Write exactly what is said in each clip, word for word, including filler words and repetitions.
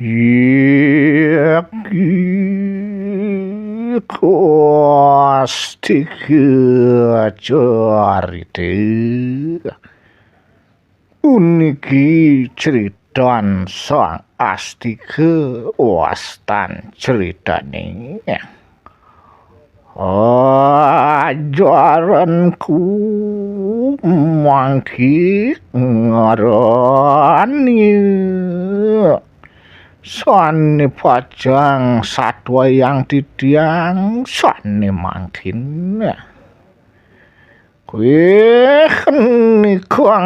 Iki Astika carita. Puniki critan Sang Astika wastan critane. Ajaranku mangki ngarani sane pacang satwayang titiang sane mangkin. Kuwi nikang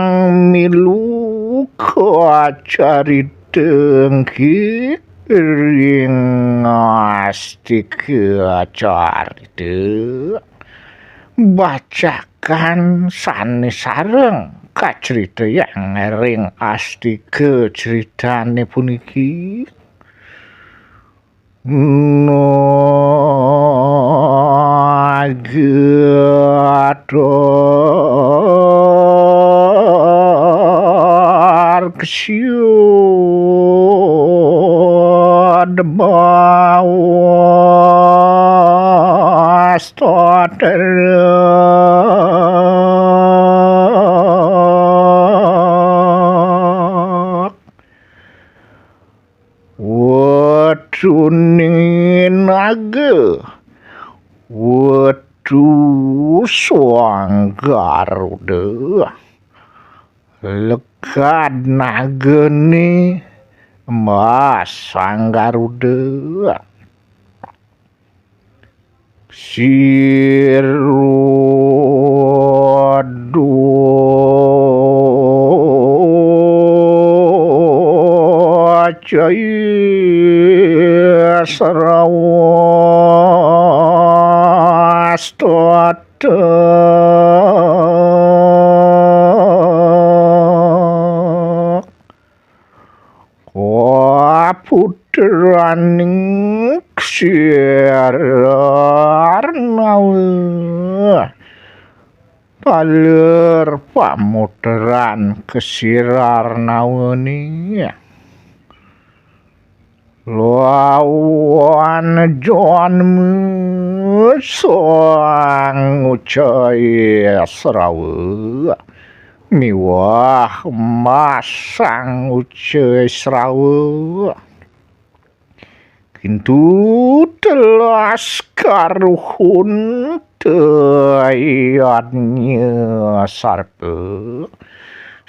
milu kacarita engki ring Astika carita. Bacakan sane sareng kacritayang ring Astika critane puniki. Naga Tarkasya Debawastatra. Wetune naga, wetu Sang Garuda. Lekad nagane embas Sang Garuda. Sira ducaya srawastata. Kaputraning Ksir Arnawa. Taler pamutran Ksir Arnawane. Lawan janma Sang Ucai Srawa miwah Mas Sang Ucai Srawa. Kintu telas karuhun te yadnya sarpa.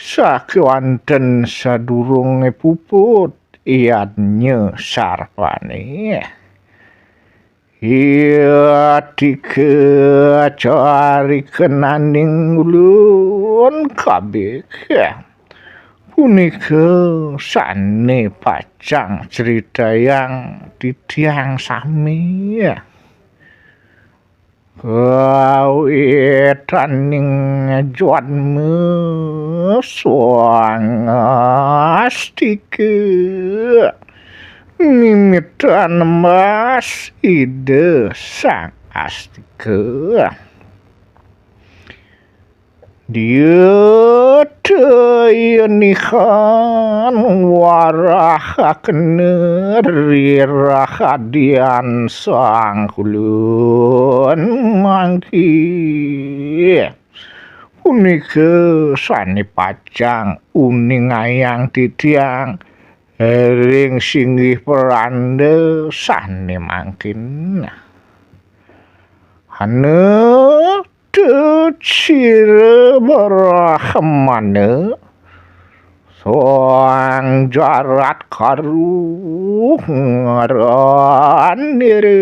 Sakewanten sadurunge puput yadnya sarpane. Iya tika carikenaning ulun kabeh. Punika sane pacang critayang titiang sami. Kawitaning janma Sang Astika, mimitan mas Ida Sang Astika. Dia tayenihan warahakna rirahadian Sang Kulun mangki. Punika sane pacang uningayang titiang ring singgih peranda sane mangkin. Hana Tucira Brahmana Sang Jarat Karu ngaranira.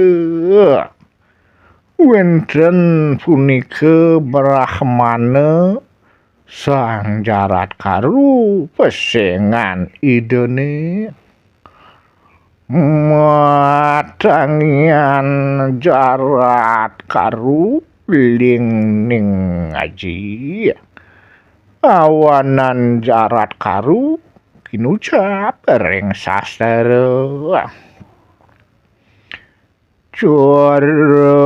Wenten punika Brahmana Sang Jarat Karu pesengan Idane. Matangian Jarat Karu lingning aji. Awanan Jarat Karu kinucap ring sastra. Curatik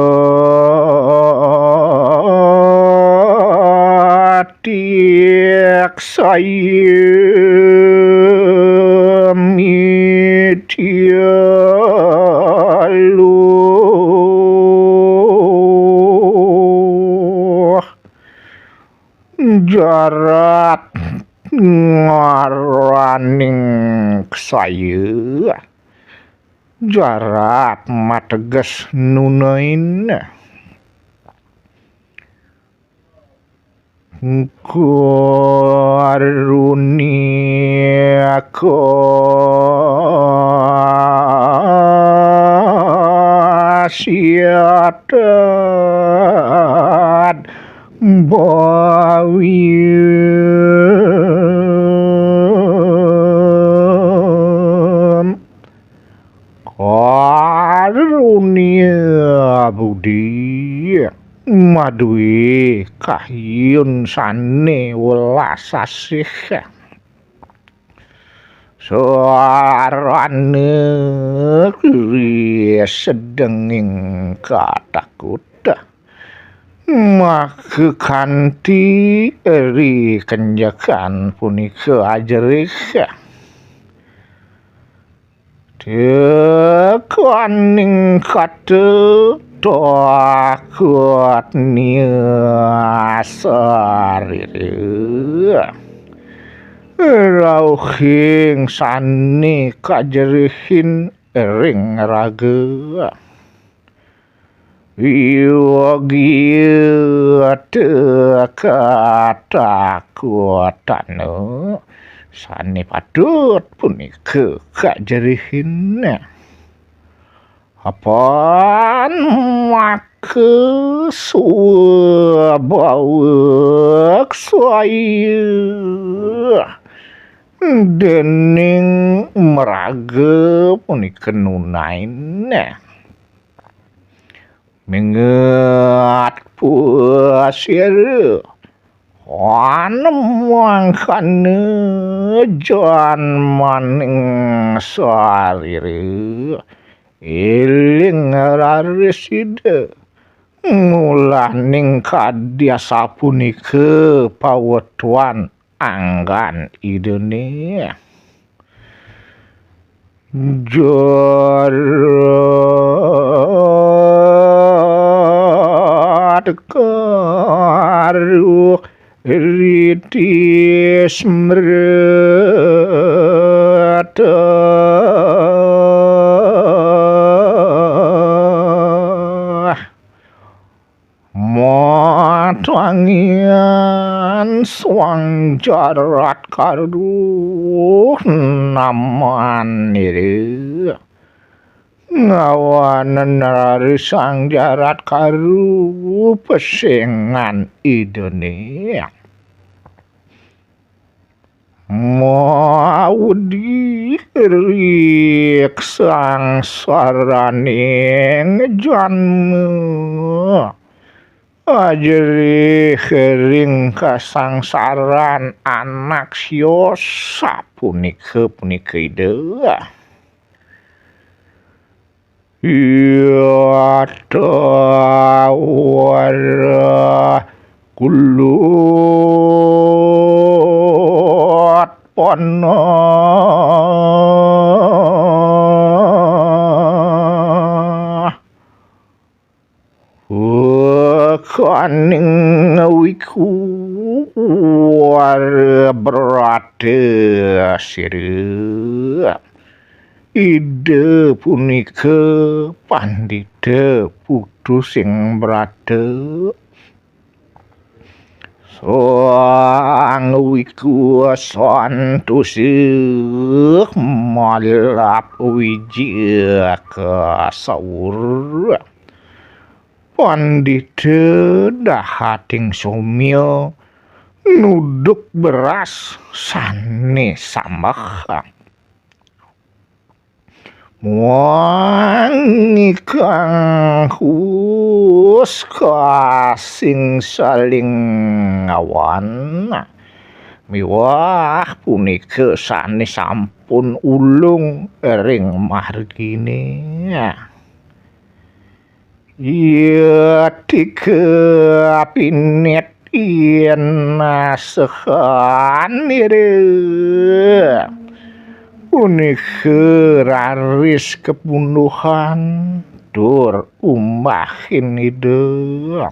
saya miti Rat ngaraning saya. Jarat mateges nunain. Karunia kasiatan bawian. Karunia budi madué kayun sané welas asih. Sarana ri sedenging katakut. Maka kanti ri kenjekan punika ajerih. Tekaning kata takut nia sarira. Rauhing sané kajerihin ring raga. Yogia teka takutana sané patut punika kajerihin. Apan maka swabawak saya dening maraga punika nunain. Mingat pasira ana mangkana janmaning sarira, iling raris Ida. Mulaning kadi asapunika pawetuan anggan Idané. Jarat karu riti smrata. Matwangian Sang Jarat Karu namanira. Ngawanen rari Sang Jarat Karu pesengan Idané. Maudi ri kasangsaraning janma. Ajerih ring kasangsaran anak sios sapunika punika Ida. Yatawara kulut panah. Kaning wiku wara brata sira. Ida punika pandita putu sing brata. Sang wiku santusa malap wijaka saur. Pandita dahating somya nuduk beras sané sambah. Muang ikang hus kasing saling ngawan. Miwah punika sané sampun ulung ring marginé. Iya tika pinit yen nasehan ira. Punika raris kepunduhan tur umbahin Ida.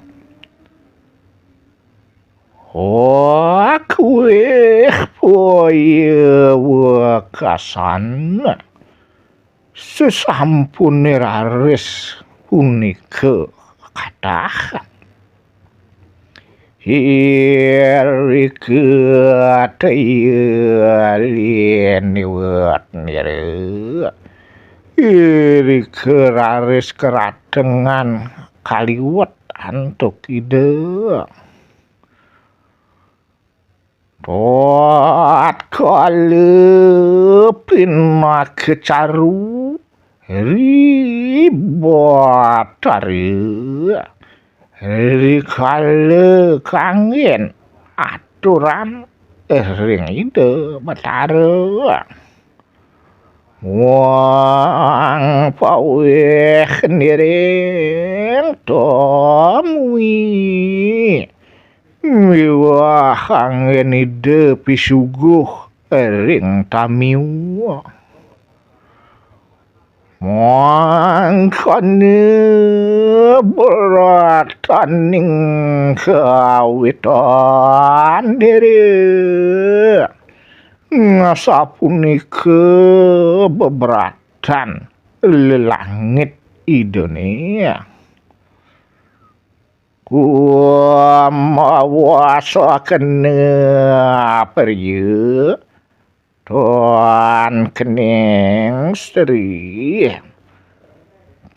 Oh, kuih boya wekasan. Sesampune raris punika katahan. Irika tayaniwet nira. Irika raris keratengan kaliwet antuk Ida. Tatkala pinaka caru ri Batara, rikala kanggen aturan ring Ida Batara. Wang paweh niring tumui miwah anggen Ida pisuguh ring tamiu. Mangkana berataning kawitan diri. Ngasapunika beberatan lelangit Idane. Kumawasa kena priya, tan kening sri,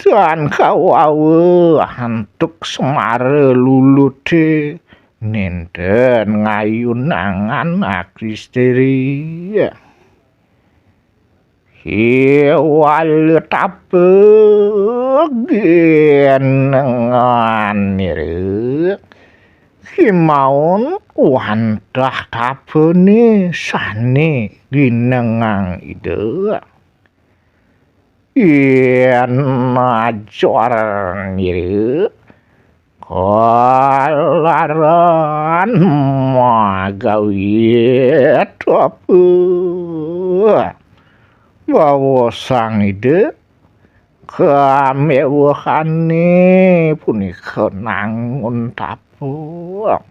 tan kawawa antuk semara lulute nenten ngayunangan akristri. Hiwala tapa ginengan nira, kimaun wantah tapane sane ginengang Ida. Yen ajor nira kalaran magawi tapa bawa Sang Ida, kamewehane punika nangun tapa.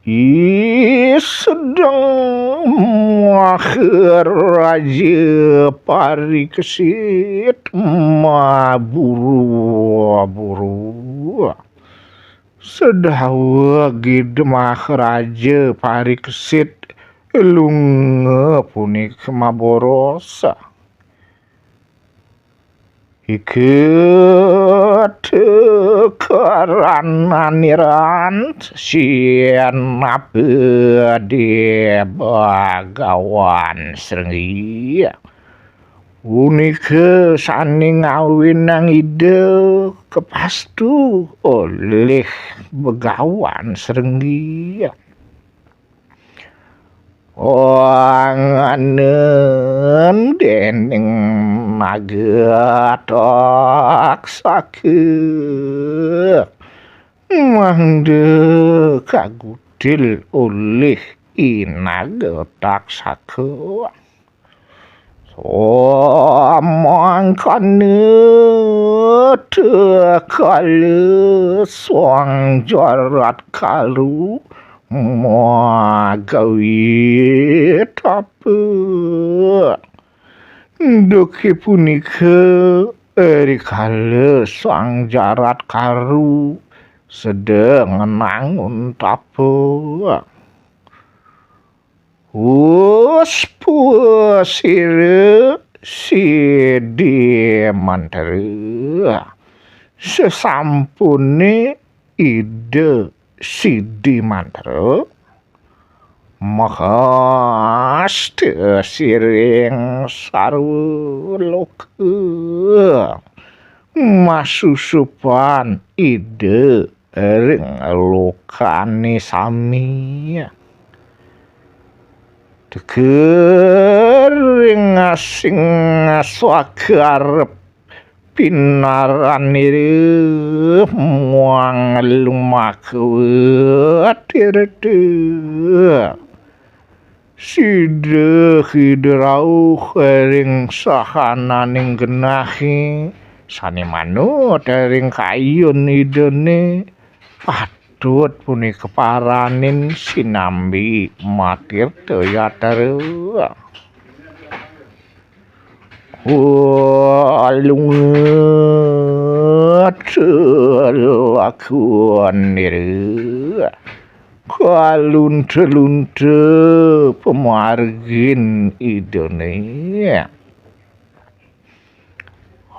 I sedeng Maharaja Parikesit maburu-buru. Sedaweg Ida Maharaja Parikesit lunga punika maboros. Ika karananiran sinapa di Bagawan Srenggi. Punika sane ngawinang Ida kapastu olih Bagawan Srenggi. Wanganen dening naga taksaka. Mangda kagudil olih i naga taksaka. Samangkana tekala Sang Jarat Karu magawi tapa. Duke punika rikala Sang Jarat Karu sedeng nangun tapa. Wus puas sira Sidi Mantra. Sesampune Ida Sidi Mantra mahasta siring sarwa loka, masusupan Ida ring lokane sami. Teka ring asing swakarep pinaranira muang lumaka tirta. Sida Ida rauh ring sahananing genahe sane manut ring kayun Idane, patuh Suud punika paranin sinambi matirta yatra. Walunget lakuan nira. Kalunta-lunta pamargin Idane.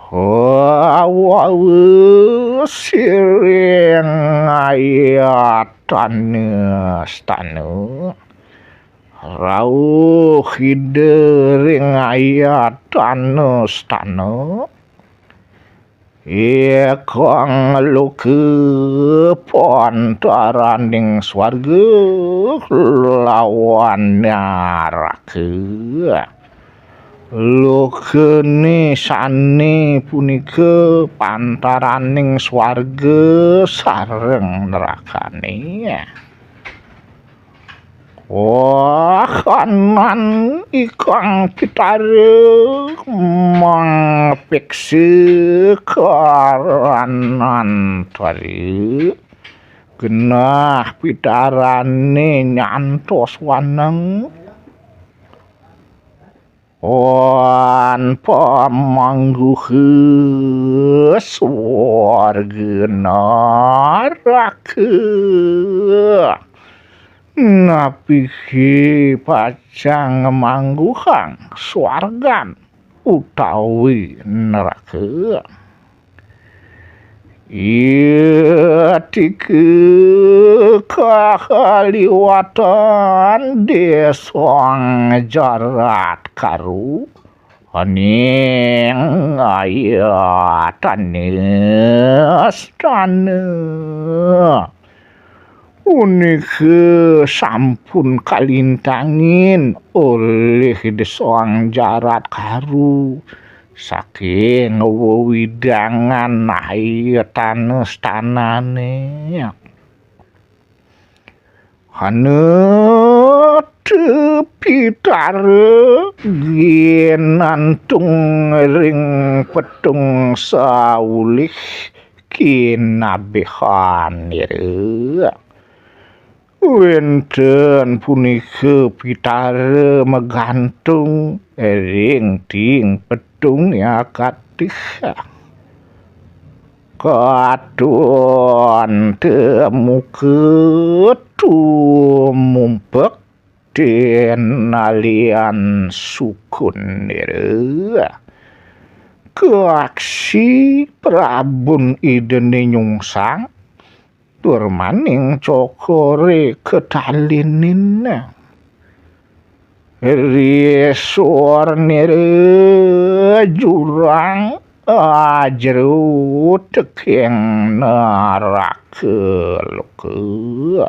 Wawu siring ayatana stana. Rauh Ida ring ayatana stana. Ikang loka pantaraning swarga lawan naraka. Lokane sane punika pantaraning swarga sareng nerakane. Wah, kanan ikang pitara mangpiksa karanantara. Genah pitarane nyantos waneng. Wan pamangguha swarga naraka. Napihi pacang mangguhang swargan utawi neraka? Itika kahaliwatan desang jarat karu, ning ayatana stana. Punika sampun kalintangin olih desang jarat karu saking wewidangan ayatana stanane. Hana tepitara ginantung ring petung saulih kinabihanira. Wenten punika pitara magantung ring ting petung yakatih. Katon temuka tumumpek tinalian sukunira. Kaksi Prabun Idane nyungsang, tur maning cokore katalinin. Risornira jurang ajero teking naraka loka.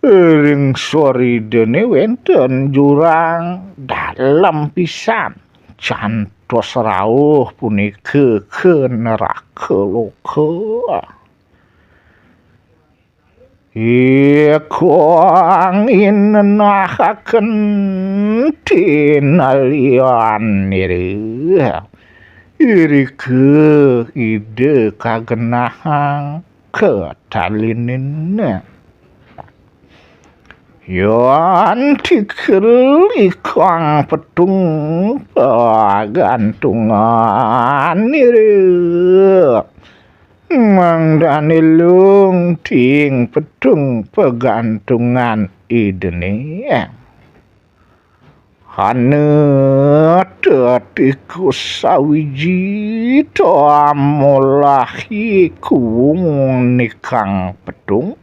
Ring sor Idane wenten jurang dalem pisan, cantos rauh punika ka neraka loka. Ikang inenahaken tinalianira. Irika Ida kagenahang katalinin. Yan tikel ikang petung pagantunganira. Mangdane lung ting petung pagantungan Idane. Hana tetikus sawiji tamolahi kuwung nikang petung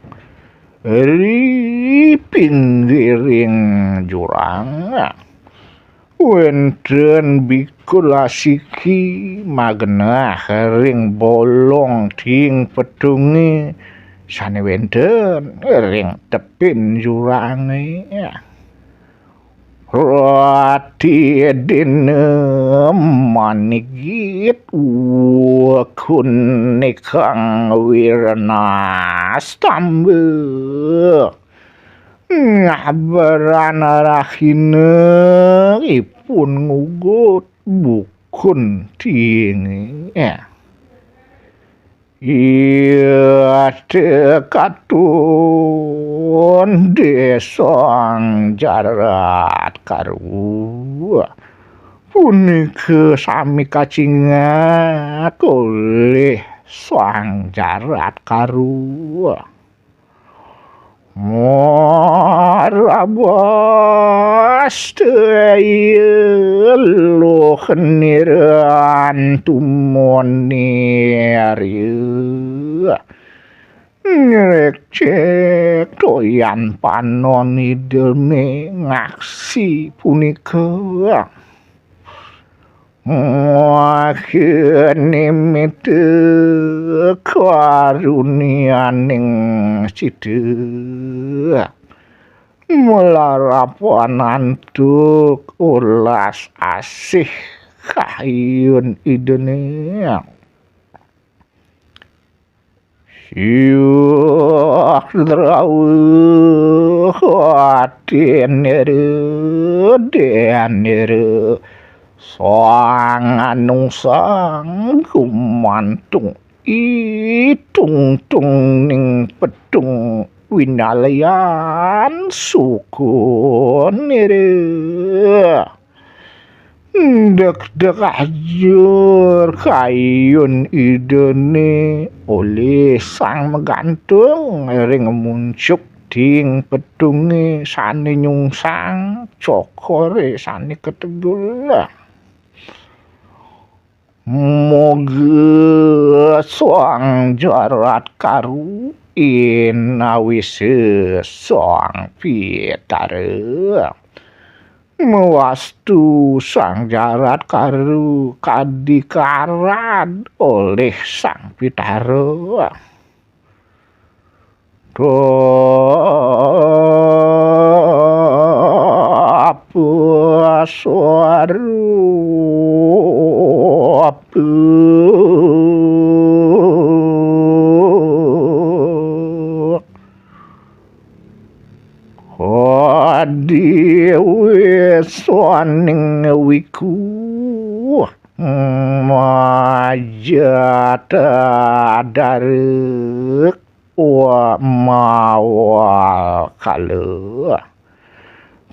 ri pinggiring jurang. Wenten bikul asiki magenah ring bolong ting petunge sane wenten ring tepin jurange. Rati dina manigit wekun nikang wirnastamba. Ngaberan rahina ipun ngugut bukun tinge. Ida katon Sang Jarat Karu punika sami kacingak olih Sang Jarat Karu. Marabas teyuluh niran tumonir. Ngrekcek toyan panon idene ngaksi punika. Wah, nimite karunianing sida. Malarapan antuk ulas asih kayun idene. Siuh drawuh atinira denira sang anungsang gumantung itungtung ning pedung winalayan sukunira. Dek-dek ajur kayun idene olih sang magantung ring muncuk ding pedunge sane nyungsang cokore sane ketegul. Moga Sang Jarat Karu inawise Sang Pitara. Mawastu Sang Jarat Karu kadi karad olih Sang Pitara. Tapa swarupa. Adiwisaning wiku majata darek wa mawakala.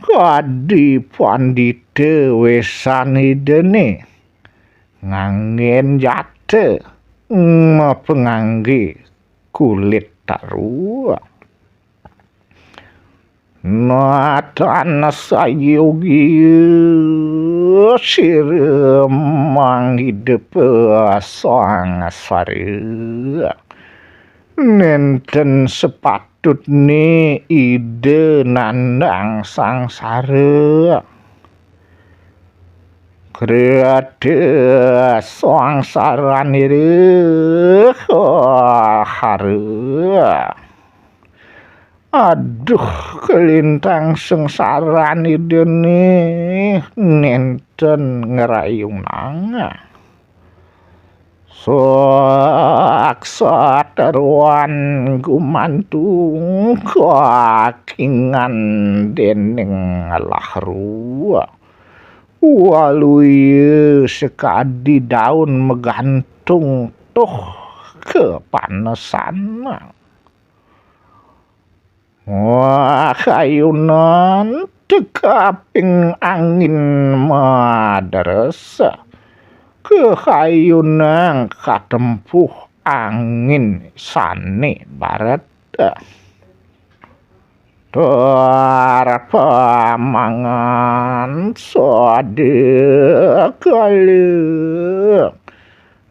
Kadi pandita wesan idene nganggen jata mapangangge kulit taru. Natan sayogi sira mangidep sangsara. Nenten sepatutne ida nandang sangsara. Kreta sangsaranira hara. Aduh, kalintang sangsaran idene nenten ngrayunang. Saksateruan gumantung kakingan dening lahru. Waluya sakadi daun magantung tuh kapanesan. Wah, kayunan tekaping angin madres. Kahayunan katempuh angin sane baret. Tur pamangan sadakala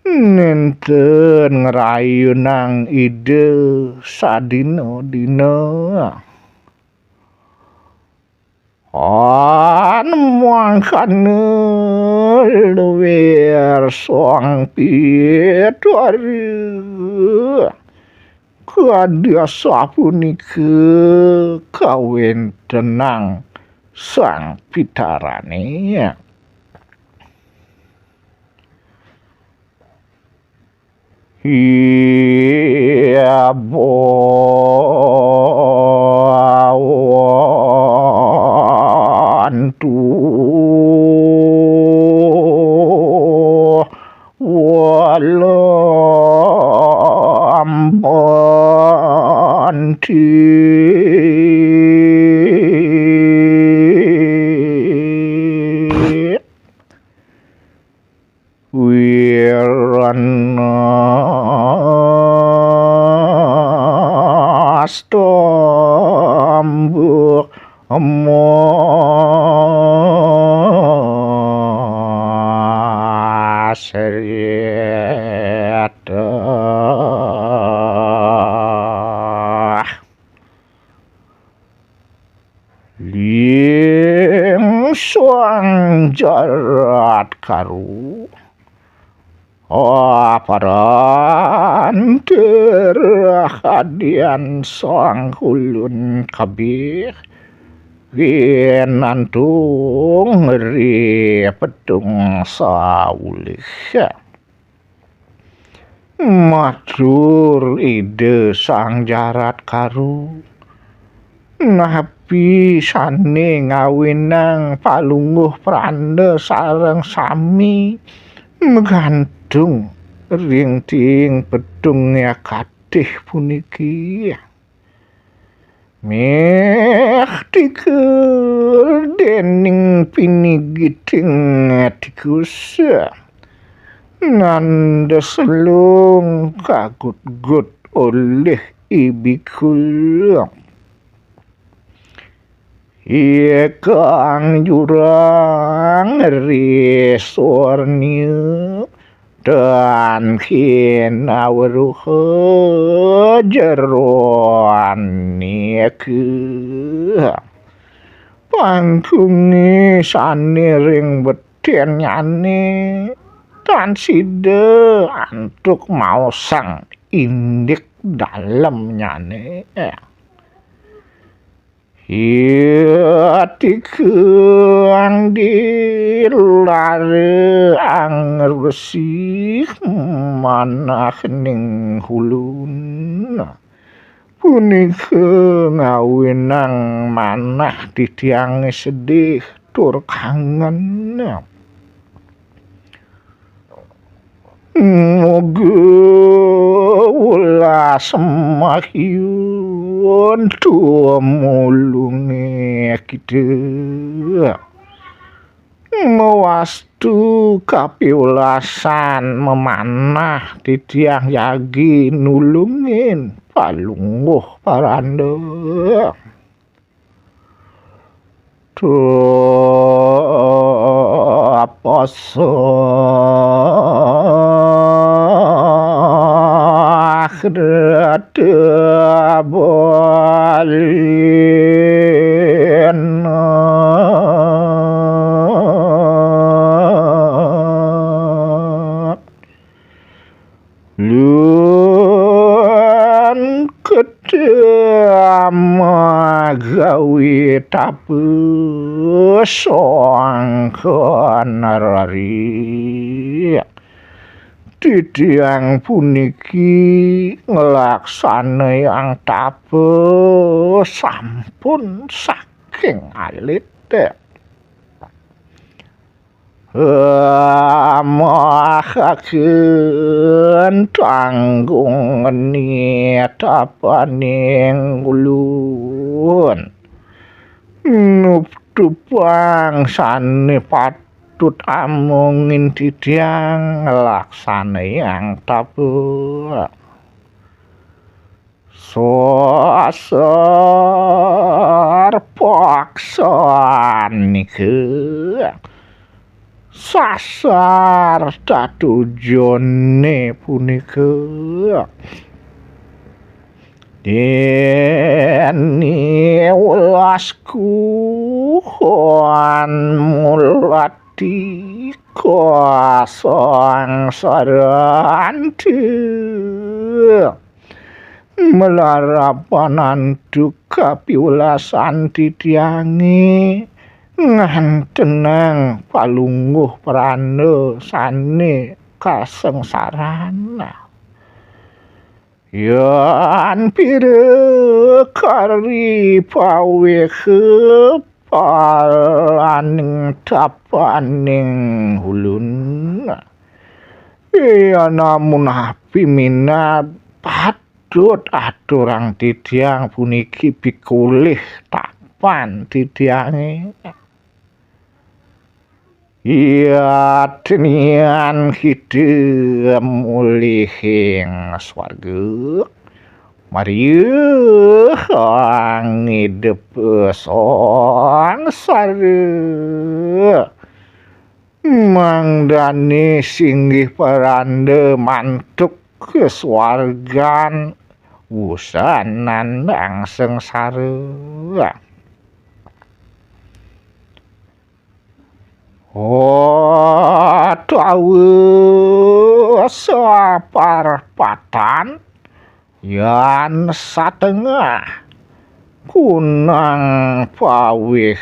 nenten ngrayunang Ida sadina-dina. An mangkana luir Sang Pitara kadi asapunika kawentenang Sang Pitarane. Iya bawantu wala Masrita ling Sang Jarat Karu, aparan terhadian sang ulun kabih, winantung ri pedung saulih. Matur Ida Sang Jarat Karu, napi sane ngawinang palungguh pranda sareng sami magantung ring tiing pedung yakatih puniki? Meh tikel dening pinigiting tikus, nanda selung kagutgut olih ibikul. Ikang jurang ri sornia tan kinawruha jeroan nika. Pangkunge sane ring betennyane tan sida antuk maosang indik dalemnyane. Ia tikang di lara anger besi manah ning ulun. Punika ngawinang manah titiange sedih tur kangen. Muga welas mahyun tumulunge kita. Mawastu kapiwelasan mamanah titiang jagi nulungin palungguh paranda. Tuh apa sakrata balina. Lan ketama gawe tapa sangkan rari. Titiang puniki nglaksanayang tapa sampun saking alit. Amahaken tanggung nitapaning ulun. Nuptupang sane patut amongin titiang nglaksanayang tapa. Sasar paksan nika. Sasar tatujone punika. Dene welasku han mulati kasangsaran. Malarapan antuk kapiwelasan titiange ngantenang palungguh pranda sane kasangsaran. Yan pira kari paweha palaning tapaning ulun. Iya namun api minat patut aturang titiang puniki pikulih tapan titiange. Iya tenian kita mulihing swarga. Mariuh ngidep sangsara. Mangdane singgih paranda mantuk ka swargan wusanan nang sengsara. Utawa saparpatan yan satengah kunang pawih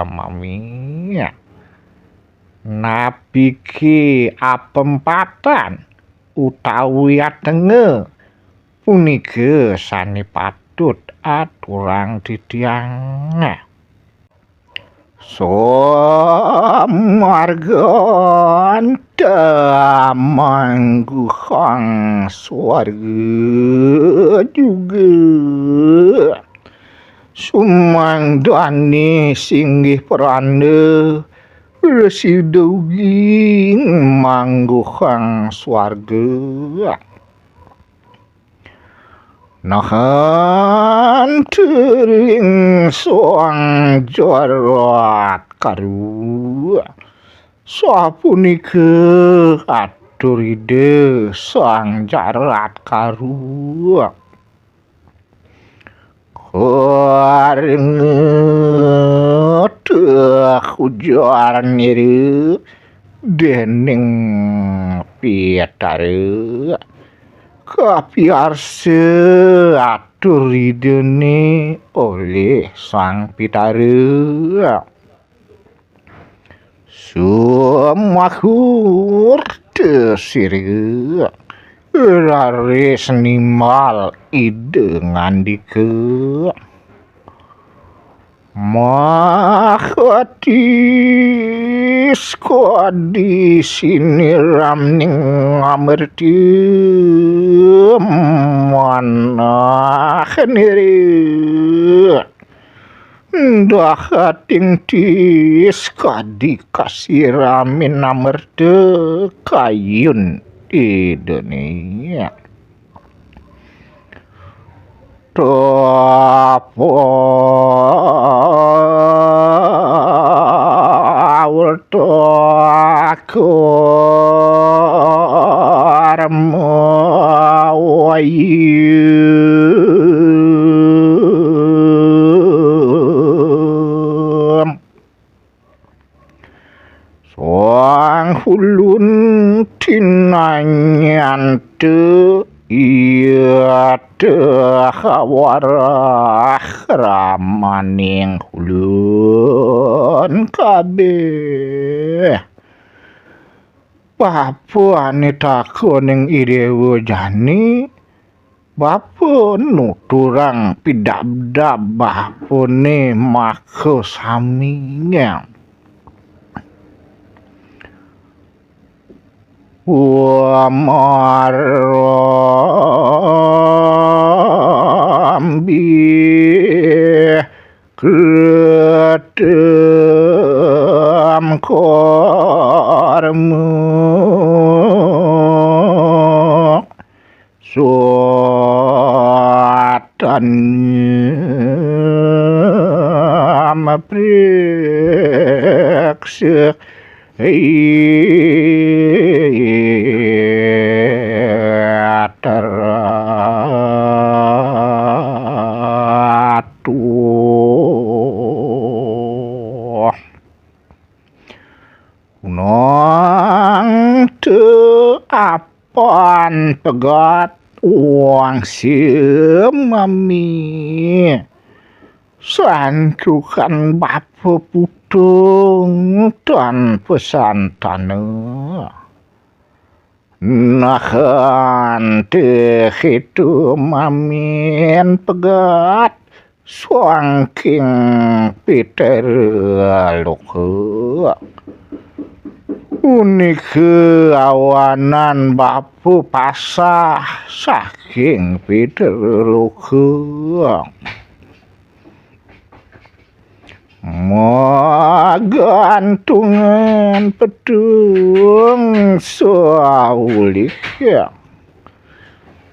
mami. Napiki apempatan utawi atenga punika sane patut aturang titiang. Samarganta mangguhang swarga juga. Sumangdane singgih pranda, prasida ugi mangguhang swarga. Nahan tering sang jarat karu. Sapunika atur Ida sang jarat karu. Karengeta ujar nira dening Pitara. Kapiarsa atur Idane olih Sang Pitara. Sumahur desira raris nimbal Ida ngandika. Mahatis kadi siniram ning amerti manah niri. Dahating tis kadi kasiramin amerta kayun Idane. Tapa awrta karma wayu. Sang hulun tinanyanta iya tahawarah ramaning hulun kabeh. Bapa ane takoning I Dewa jani, bapa nuturang pidabdab bapane maka sami. Wa marambi kritam karma. Satan mapreksa teratuh. Nang te apan pegat wang si mami. Santukan bapa putung tan pesantana. Nahan te hitu mamin pegat sangking Peter Luka. Punika awanan bapa pasah saking Peter Luka. Magantungan petung saulih.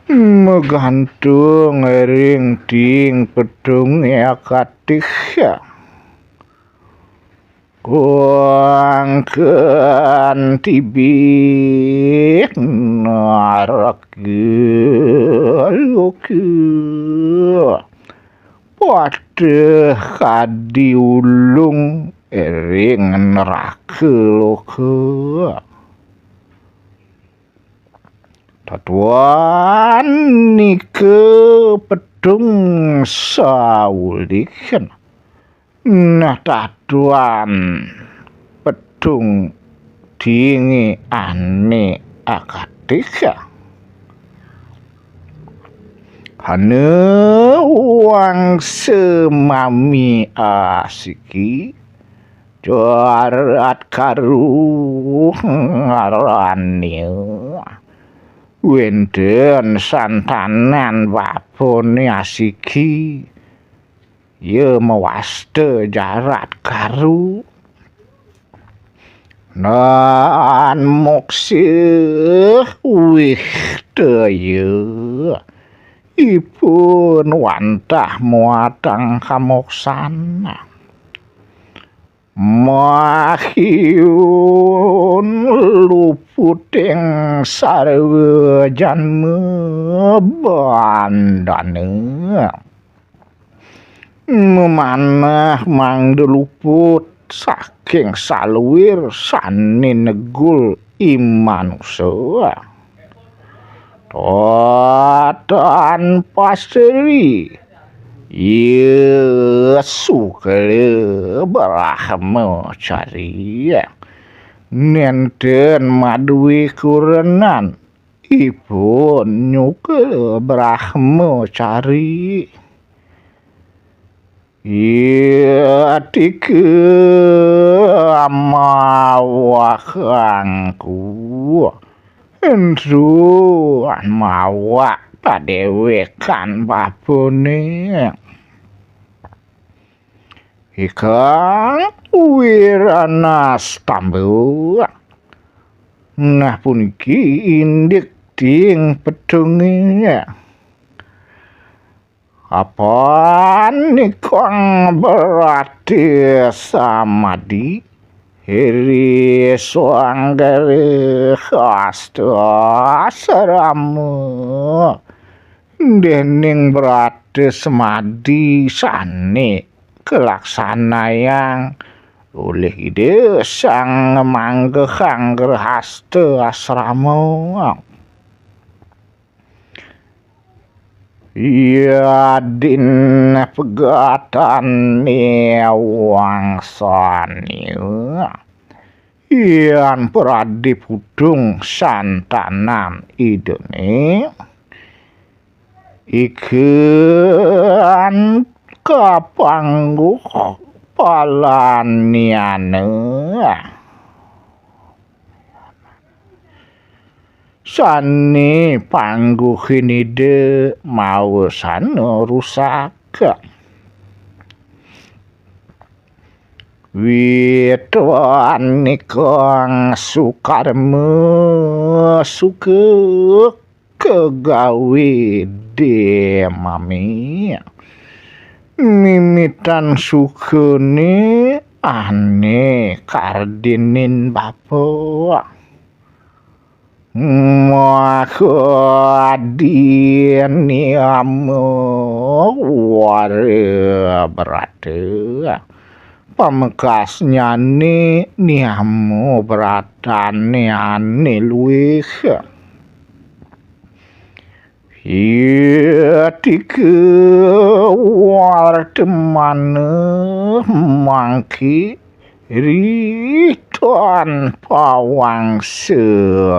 Megantung ring ding pedunge akatih. Wangken tibih naraka loka. Padeh kadi ulung ring neraka loka. Tatuan nika pedung saulihan. Nah, tatuan pedung dinge ane akatih. Hana wangsa mami asiki, Jarat Karu ngarane. Wenten santanan bapane asiki, ya mawasta Jarat Karu. Nan moksa wih daya, ipun wantah muatang kamoksan. Mahiun luputing sarwa janma bandana. Memanah mangda luput saking saluir sane negul i manusa. Totan pasri, ya Sukla Brahmacari. Nenten madue kurenan, ipun Nyukla Brahmacari. Yatika mawakangku, Indra mawa padewekan bapane. Ikang wiranastamba. Nah, puniki indik ding pedunge. Apan ikang berati samadi ri swanggara hasta asrama. Dening berati samadi sane kalaksanayang olih Ida Sang Manggehang Grehasta Asrama. Yadin pegatane wangsane, yan pradipudung santanan Idane, ikan kapangguh palaniana. Sane pangguhin Ida mawasana rusak. Witwan ikang sukarma suka kagawe demami. Mimitan sukane ane kardinin bapa. Maka diniama wara brata. Pamekasnyane niama bratane ane luih. Yatika wartamana mangke ritan pawangsa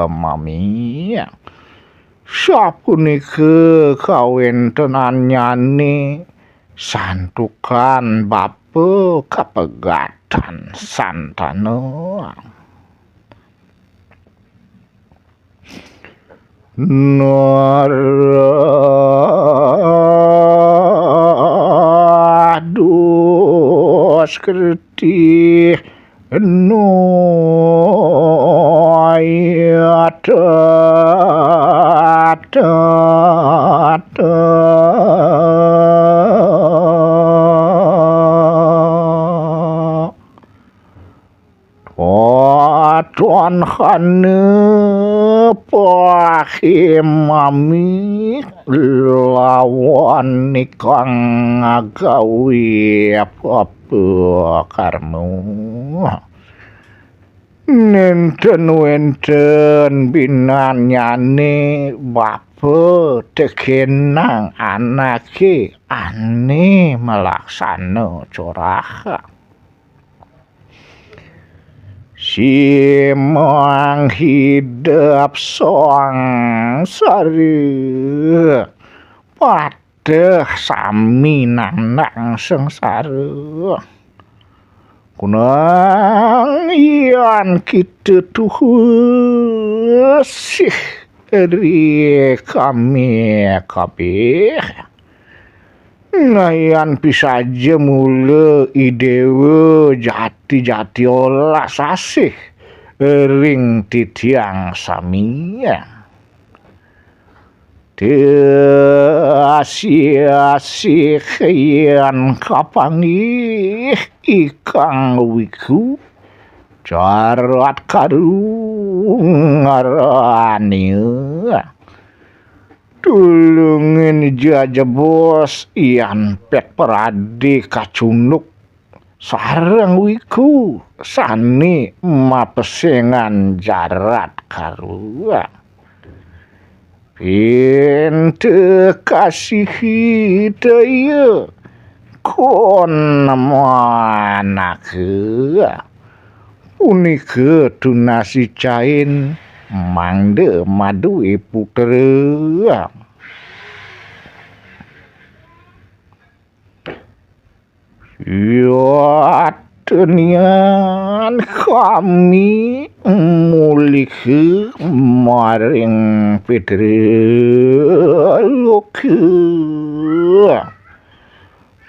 mami. Sapunika kawentenannyane santukan bapa kapegatan santana. Narah duskreti noyatata. Anhane pahemami lawan nikang ngagawe apa karma. Nenten wenten binanyane bapa tekenang anake ane malaksana coraha. Simang hidep songsara, pateh sami nandang sengsara. Kunang yan kita tuhu sih ri kami kabeh. Ngayan pisaja mula idewa jati-jati olah sasih ring titiang sami. Tiasih-asih yan kapanggih ikang wiku jarat karungarania. Tulungin jaja bos yan pet perade kacunduk sareng wiku sane mapesengan jarat karua. Pinta kasihi daya kon manaka. Punika tunas icain mangda madue putra. Yatnian kami mulih maring Pitri Loka.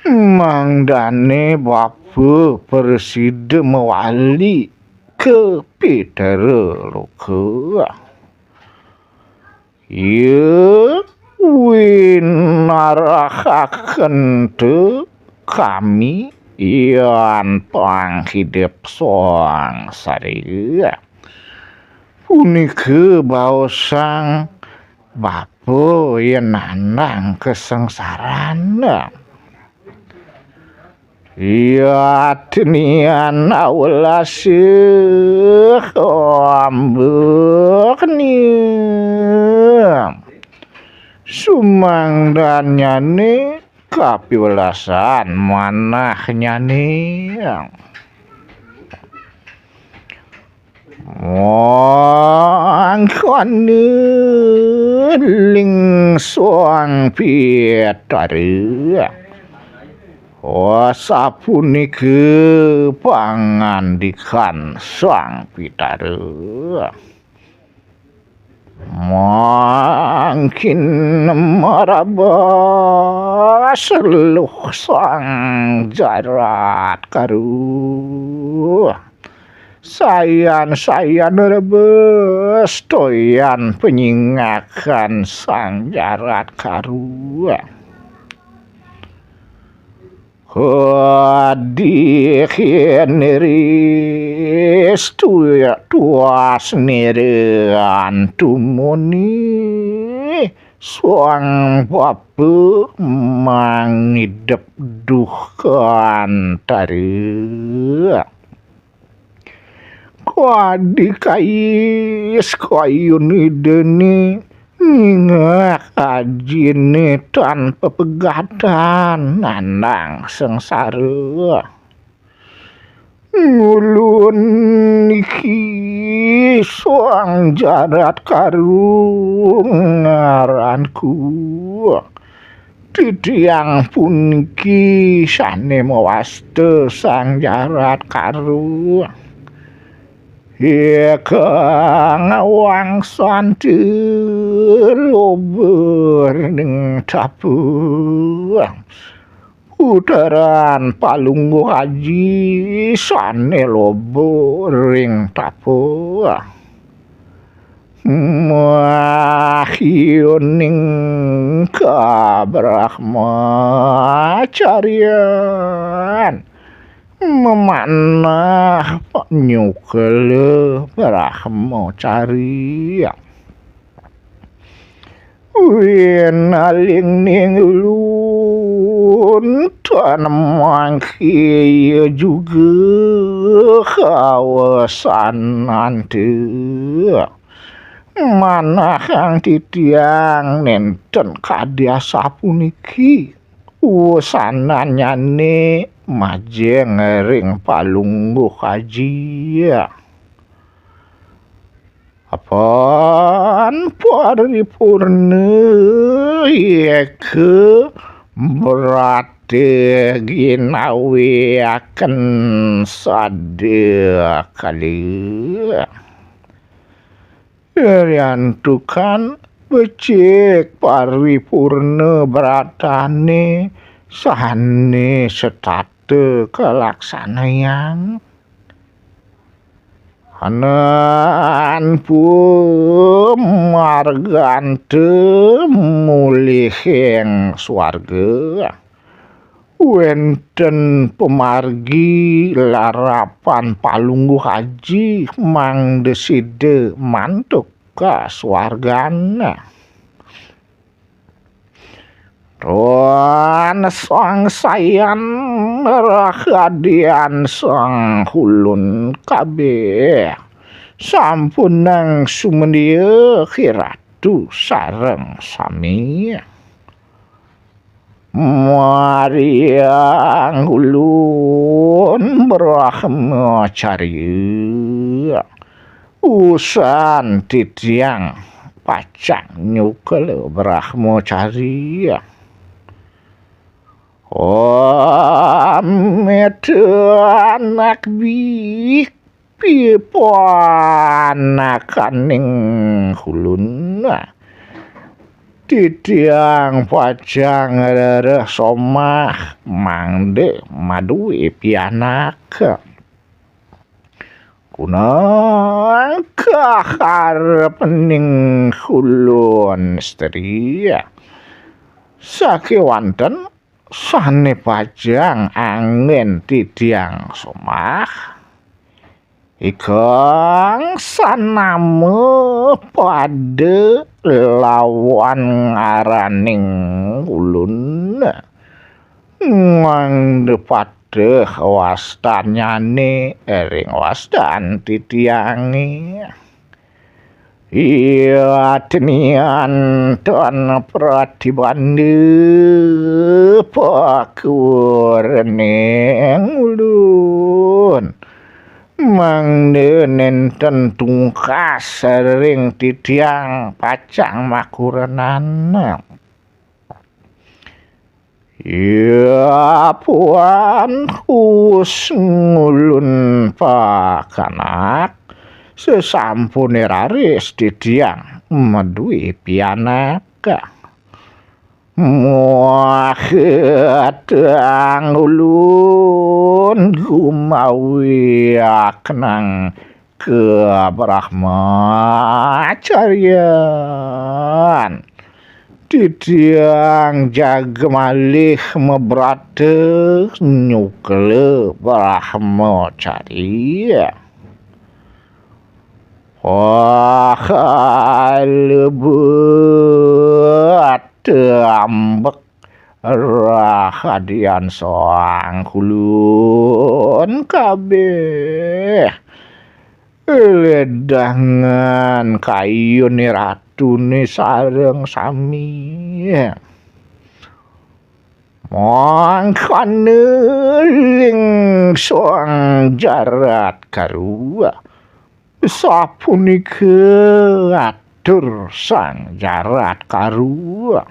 Mangdane bapa prasida mawali ka Pitri Loka. Ya, winarahaken te kami yan panghidep songsara. Punika baosang bapa yan nandang kasangsaran. Yatnian awelasa ambekne. Sumangdanyane kapiwelasan manahnyane. Mangkana ling Sang Pitara. Oh, sapunika pangandikan Sang Pitara. Mangkin marabas luh Sang Jarat Karu. Sayan-sayan rebes toyan panyingakan Sang Jarat Karu. Kadi kene ristu tuas nire antumuni Sang Bapa mangidep duh kantara. Kadi kais kayun Idane, nyingak ajine tan pepegadan nandang sangsara. Ngulun niki Sang Jarat Karu ngaranku. Titiang puniki sane mawasta Sang Jarat Karu. Ikang wangsan loba ring tapa. Puteran Palungguh Aji sane loba ring tapa. Mahyuning kabrahmacarian. memanah panyukala Brahmacari. Winaling ning ulun tan mangkiya juga kawasanante. Manahang titiang nenten kadi asapuniki wasananyane majeng ring Palungguh Aji. Apan paripurna yeka brata ginaweaken sada kala. Riantukan becik paripurna bratane sane setata kalaksanayang. Anan pumarganta mulihing swarga. Wenten pamargi larapan Palungguh Aji mangda sida mantuk ka swargana. Tuan Sang Sayan rahadian Sang Hulun kabeh sampunang sumendia kiratu sareng sami. Mariang ulun Brahmacarya. Usan titiang pacang nyukala Brahmacarya. Om anak bih pipanakaning ulun. Titiang pacang rereh somah mangda madue pianak. Kunang kaharepening ulun istri. Sakewanten sane pacang anggen titiang somah. Ikang sanama pada lawan ngaraning ulun. Ngangde pateh wastanyane ring wastan titiange. Iya tenian tan pratibanda pakurening ulun. Mangda nenten tungkas ring titiang pacang makurenan. Ya puan, us ngulun pakanak, sesampune raris titiang madue pianak. Muah ketang ulun gumawi aknang kebrahmacarian. Titiang jaga malih mabrata nyukla brahmacari. Wah, lebet ambek rahadian soang kulun kabeh. Ledangan kayune ratune sareng sami. Mangkana ring soang jarat karua. Sapunika atur sang jarat karua.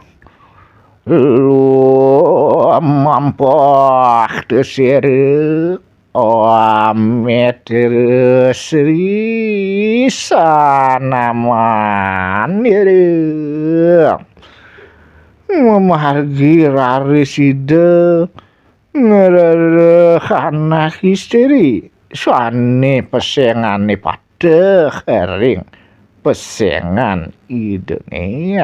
Lumampah tesere amit sri sanaman nire. Memargi raris ida ngrereh anak istri sane pesengane pateh ring pesengan idane.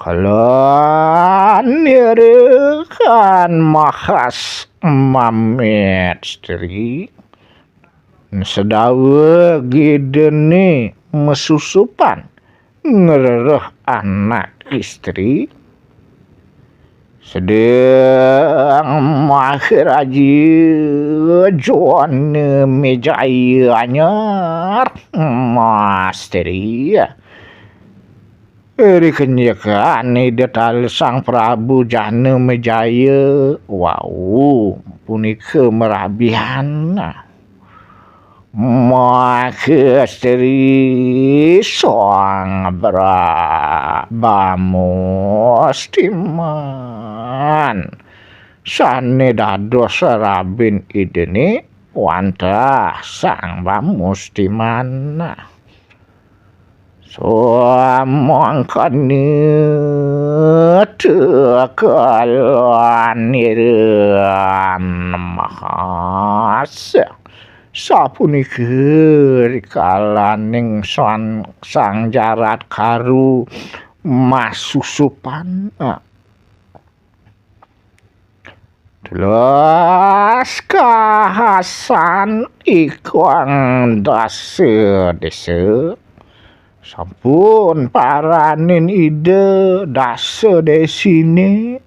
Kalan nire kan mahas Mamit Istri, sedawa gedene mesusupan ngrereh anak istri, sedeng Maharaja Jana Mejaya anyar, Mastri. Ri kenjekan Ida Tala Sang Prabu Jana Mejaya wau punika merabihan. Maka Istri Sang Bra-, Bamustiman sane dados rabin Idane wantah Sang Bamustiman. Samangkana tekalaniran mahas. Sapunika rikalaning sang, sang Jarat Karu masusupan. Telas kahasan ikang dasa desa. Sampun paranin Ida dasa desine.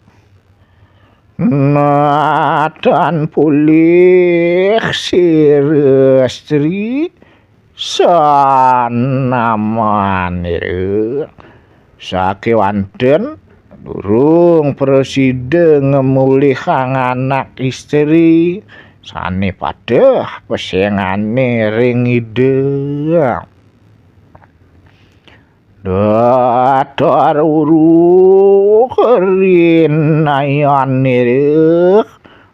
Natan polih sira Istri sanamanira. Sakewanten durung prasida ngemulihang anak istri sane pateh pesengane ring Ida. Datar uru rinayanira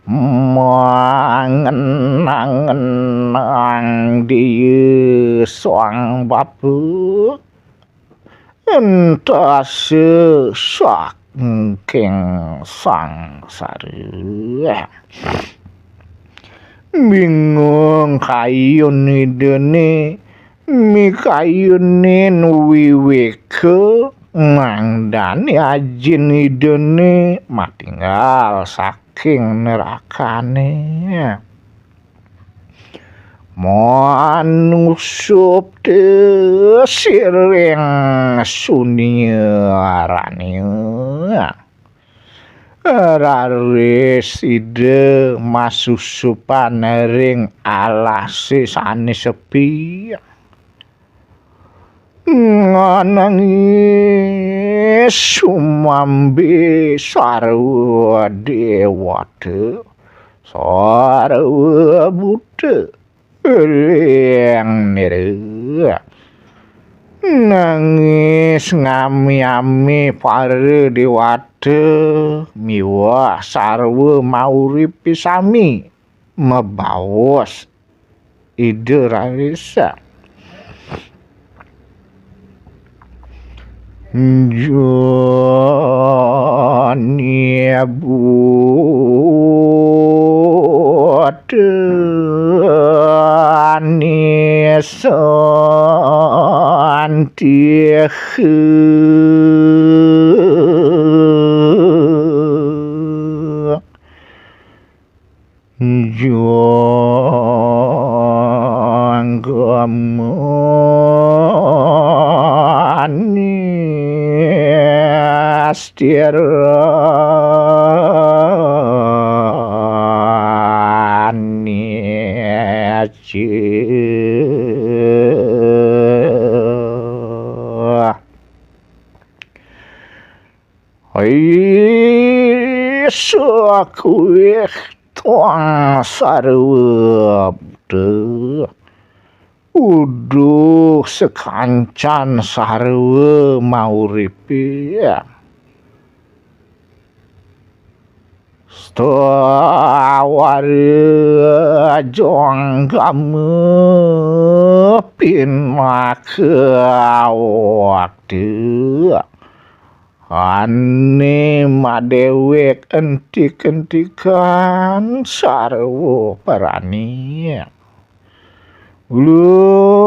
mangenang-ngenang dia sang bapa. Entase saking sangsara. Bingung kayun Idane, mikayunin wiwika ngandani ajin Idane matinggal saking nerakane. Manusupta siring sunia rania. Raris Ida masusupan ring alase sane sepi. Nganangis sumambe sarwa dewata, sarwa buta ring nira. Nangis ngami-ami para dewata miwah sarwa mauripi sami mabaos Ida raris. Jani butani santihe. Janggamani astirani ci. Hai sakuweh tuang sarwa buta. Uduh sakancan sarwa mauripi. Stawara jonggama pinaka waktu. Ane madewek entik-entikan sarwa prani. Ulun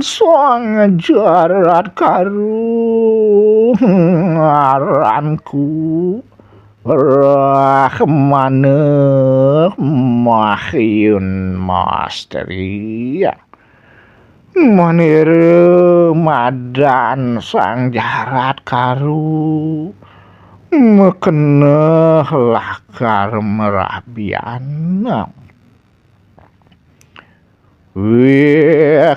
Sang Jarat Karu ngaranku. Brahmana mahyun mastri. Manira madan Sang Jarat Karu, makena lakar marabian. Wih,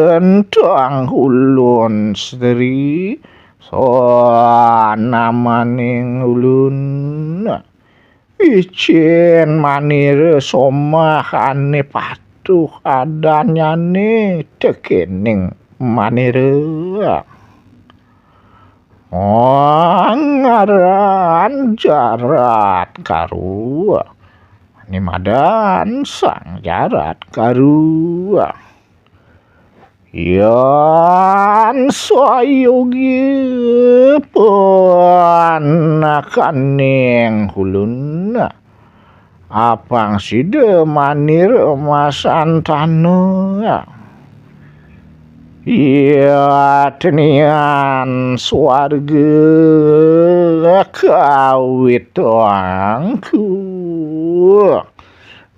kentang ulun, Sri, sonamaning ulun. Icin manira somah ane patuh adannyane tekening manira. Oh, ngaran Jarat Karu. Ni madan Sang Jarat Karu. Yan sayogi panakaning ulun, apang sida manira masantana. Iya tenian swarga kawitangku.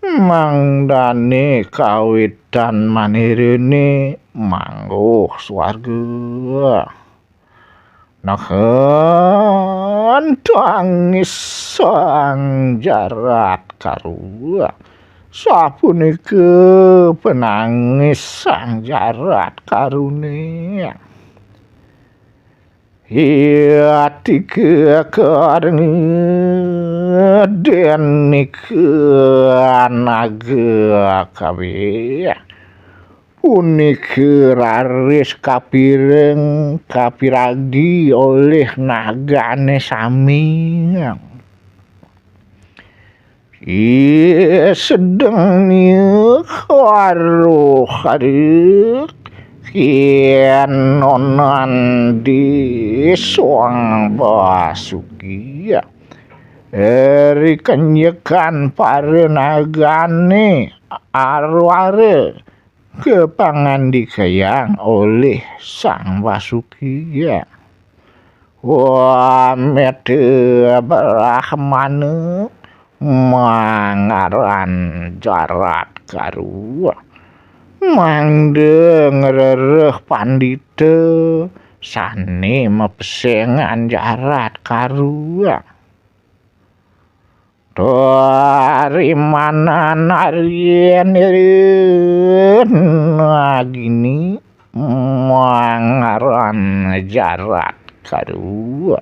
Mangdane kawitan manirine mangguh swarga. Nahan tangis Sang Jarat Karu. Sapunika penangis Sang Jarat Karune. Iya tika karenge denika naga kabeh. Punika raris kapireng kapiragi olih nagane sami. Ih, sedeng nia karuh-karuh kenonan di Sang Basuki. Eri kenyekan para nagane arwara kepangandikayang olih Sang Basuki. Wah, mete Brahmana mangaran Jarat Karu. Mangda ngrereh pandita sane mapesengan Jarat Karu. Tarimanan arin nagini mangaran Jarat Karu.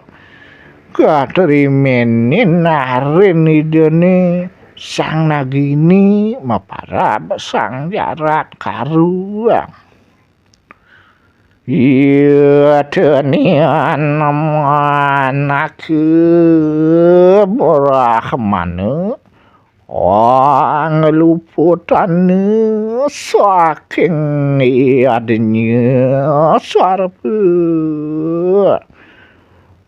Katrimenin arin idane Sang Nagini maparab Sang Jarat Karu. Iya tenian manaka Brahmana angluputana saking yadnya sarpa.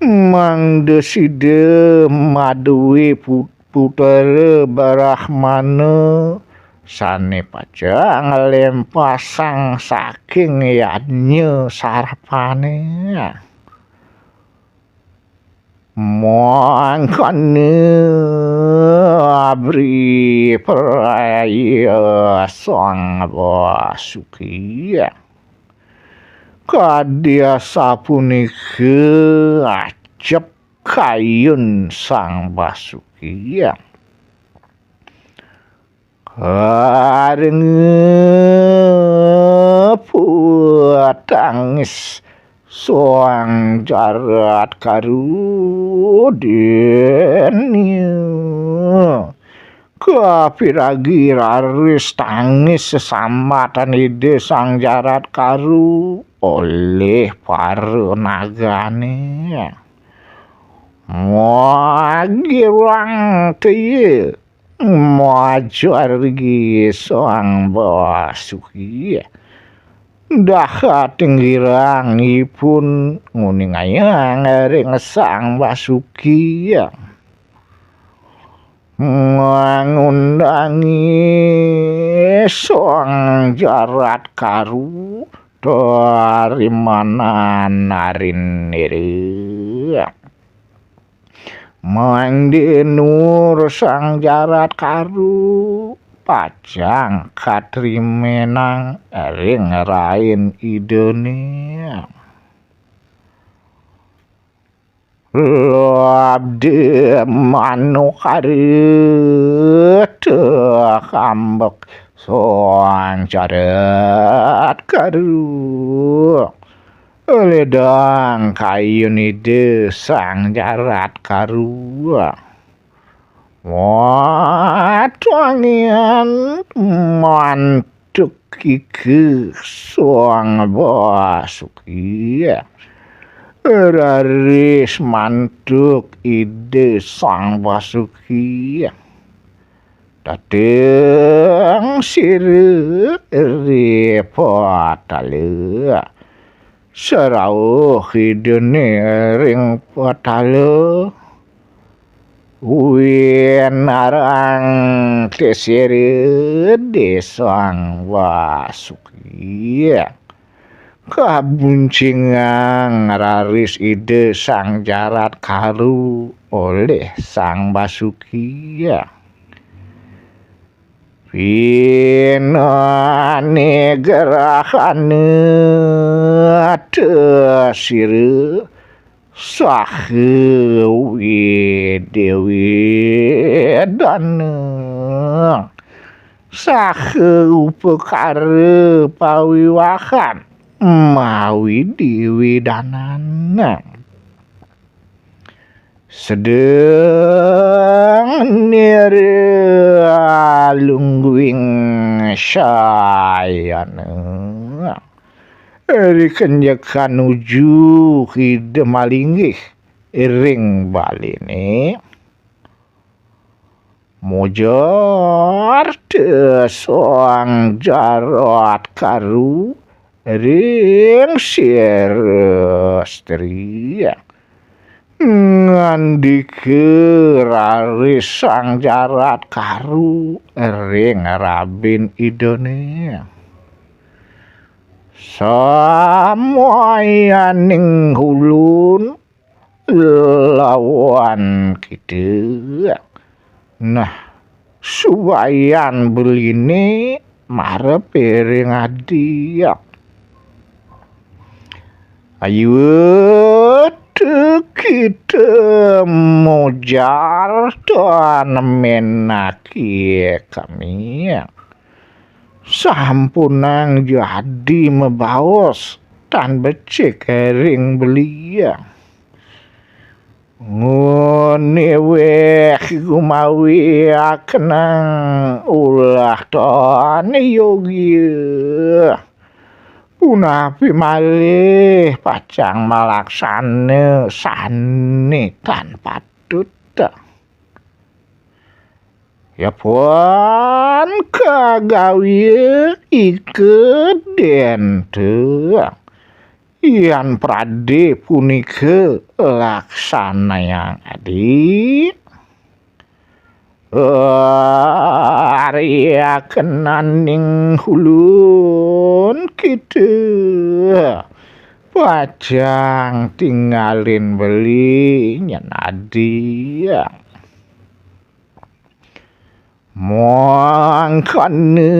Mangda sida maduwe put- putra Brahmana sane pacang lempasang saking yadnya sarpane. Mangkana abri praya Sang Basuki. Kadi asapunika acep kayun Sang Basuki. Karenge patangis Sang Jarat Karu dene. Kapiragi raris tangis sesambatan Ida Sang Jarat Karu oleh para nagane. Magirang teye majargi Sang Basuki. Dahat inggirang ipun nguningayang ring Sang Basuki. Ngundangi Sang Jarat Karu tarimanan arin nira. Mangde nur Sang Jarat Karu pacang katrimenang ring rain Idane. Labde manukara teh ambek Sang Jarat Karu. Ledang kayun Ida Sang Jarat Karu. Wah, tuangian mantuk ike Sang Basuki. Raris mantuk Ida Sang Basuki dateng sira ri patala. Sarauh Idane ring patala, winarang te sira Ida Sang Basuki. Kabuncingang raris Ida Sang Jarat Karu olih Sang Basuki. Pinanigrahana teh sira saha Widi Widana, saha upakara pawiwahan mawidi widanana. Sedeng niralungguing sayana, rikenjekan nuju Ida malinggih ring balene. Mojar te Sang Jarat Karu ring sira stri. Ngandika raris Sang Jarat Karu ring rabin Idane. Samayaning ulun lawan kita. Nah, subayan beline marep ring adi. Ayu te kita mojar tan menaki kami. Sampunang jadi mabaos tan becik ring belia. Ngune weh gumawi akenang ulah tan yogia. Punapi malih pacang malaksana sane tan patut. Yapun kagawi ika dente. Yan prade punika laksanayang adi. Arya kenaning ulun kita pacang tingalin beli nyen adi. Mangkana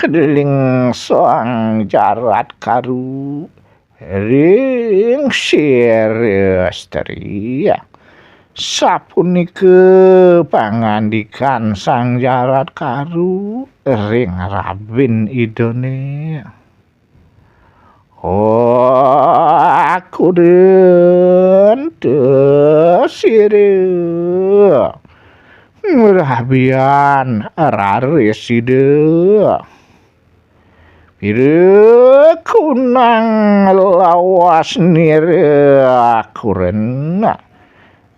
deling Sang Jarat Karu ring sira stri. Sapunika pangandikan Sang Jarat Karu ring rabin idane. Oh, aku den te sira. Ngrabian raris ida. Pira kunang lawas nira kuren.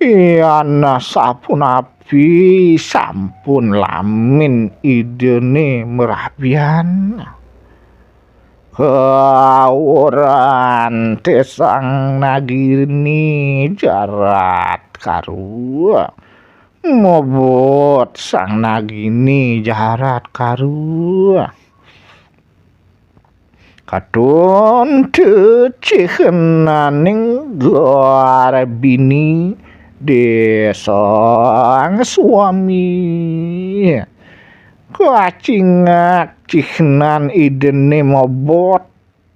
Yan sapunapi sampun lamin idane merabian. Kawuran te Sang Nagini Jarat Karu. Mobot Sang Nagini Jarat Karu. Katon tecihenaning Garbini Désa Swami. Kacingak cihnan idene mobot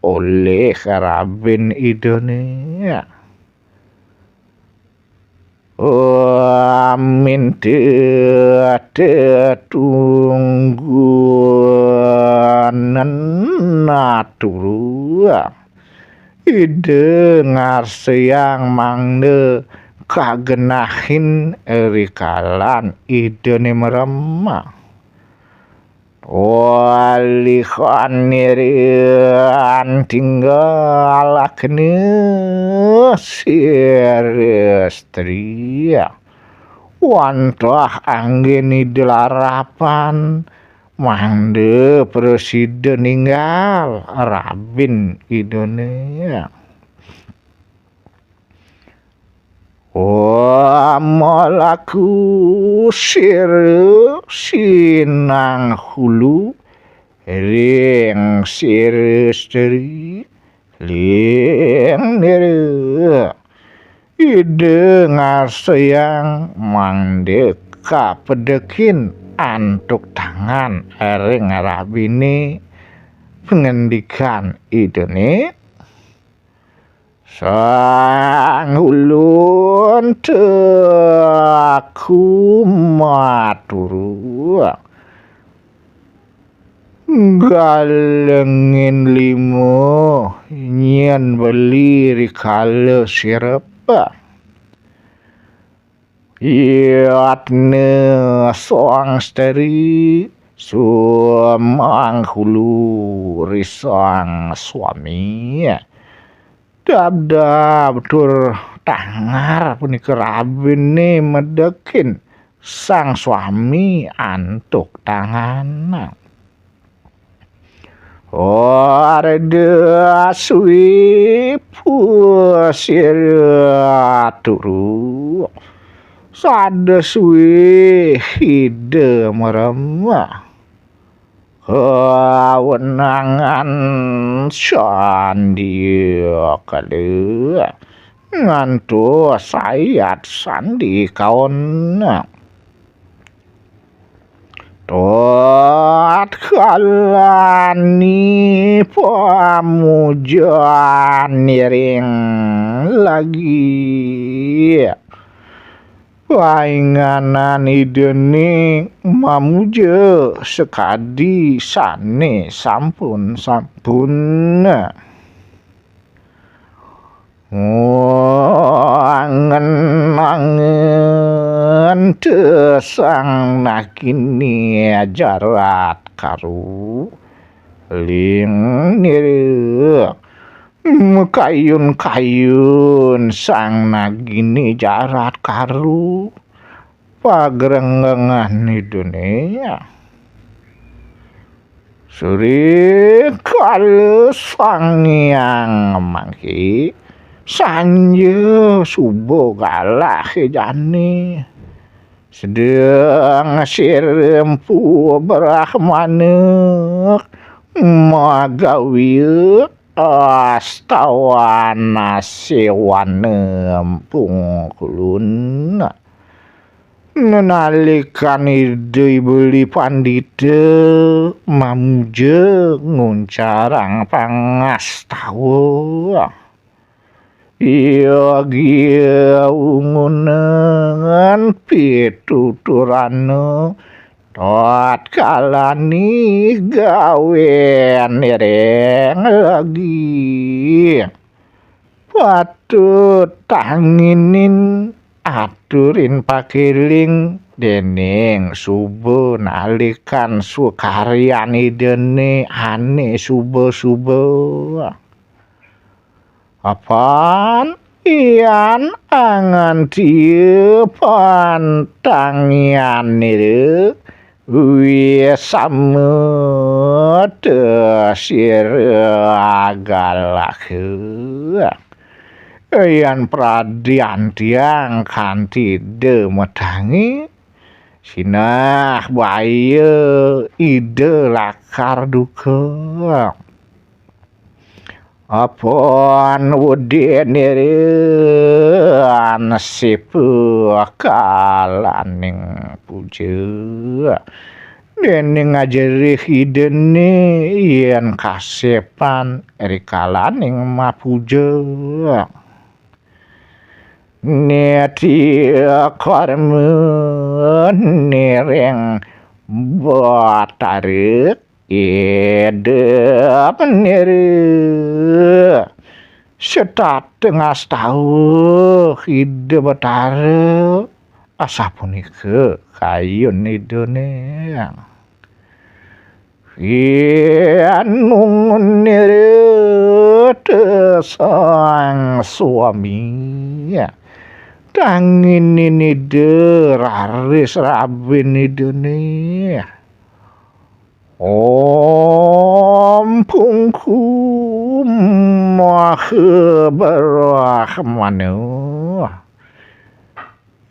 olih rabin idene. Amin tetunggunan aturu. Ida ngarsayang mangda kagenahin rikalan idane merem. Walihan niran tinggal akene sira stri. Wantah anggen ida larapan mangda prasida ninggal rabin idane. Wah, malaku sira sinang hulu ring sira stri ling nira. Ida ngarsayang mangda kapedekin antuk tangan ring rabine pangandikan idane. Sang ulun teka maturu. Galengin lima nyen beli rikala sirep. Yatne sang stri sumanghulu ri sang swami. Dabdab tur tangar punika rabine medekin sang swami antuk tangan. Warda swi pusira turu. Sada swi ida merem. Kawenangan sandia kala ngantos ayat sandi kaon. Tatkalani pamujan niring lagi. Painganan idane mamuja sakadi sane sampun-sampun. Angen-angen te sang nagini jarat karu ling nira. Makayun-kayun sang nagini jarat karu pagrenggengan idane. Suri kala Sang Hyang mangke sanja suba galah jani. Sedeng sira Empu Brahmana magawi astawan sewana pungkulun. Nalikan Ida Beli Pandita mamuja nguncarang pangastawa. Yogia ungunan pituturana tatkalani gawen ireng lagi. Patut tanginin aturin pakiling dening suba nalikan sukaryan idane ane suba-suba. Apan yan anganti pantang yan nira wisama te sira galaka. Yan pradian tiang kanti da matangi sinah baya ida lakar duka. Apun wudin iran sipekalaning puja. Dening ajerih Idane yen kasepan rikalaning mapuja. Niti karma niring Batara idep nira. Setateng astauh Ida Batara. Asapunika kayun Idane. Pianungun nira te sang suami. Tanginin Ida raris rabin Idane. Om Pungkum Maha Brahmana.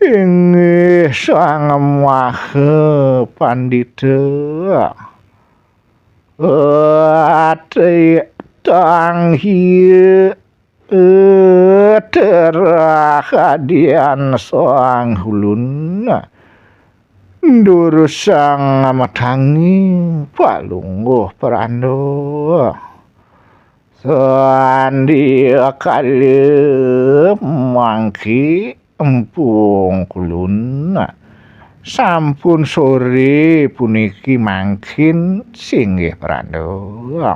Inggih Sang Maha Pandita. Ati tanghi terah adian sang hulun. Durusang matangi palungguh pranda. Sandi kala mangki empung kulun. Sampun sore puniki mangkin singgih pranda.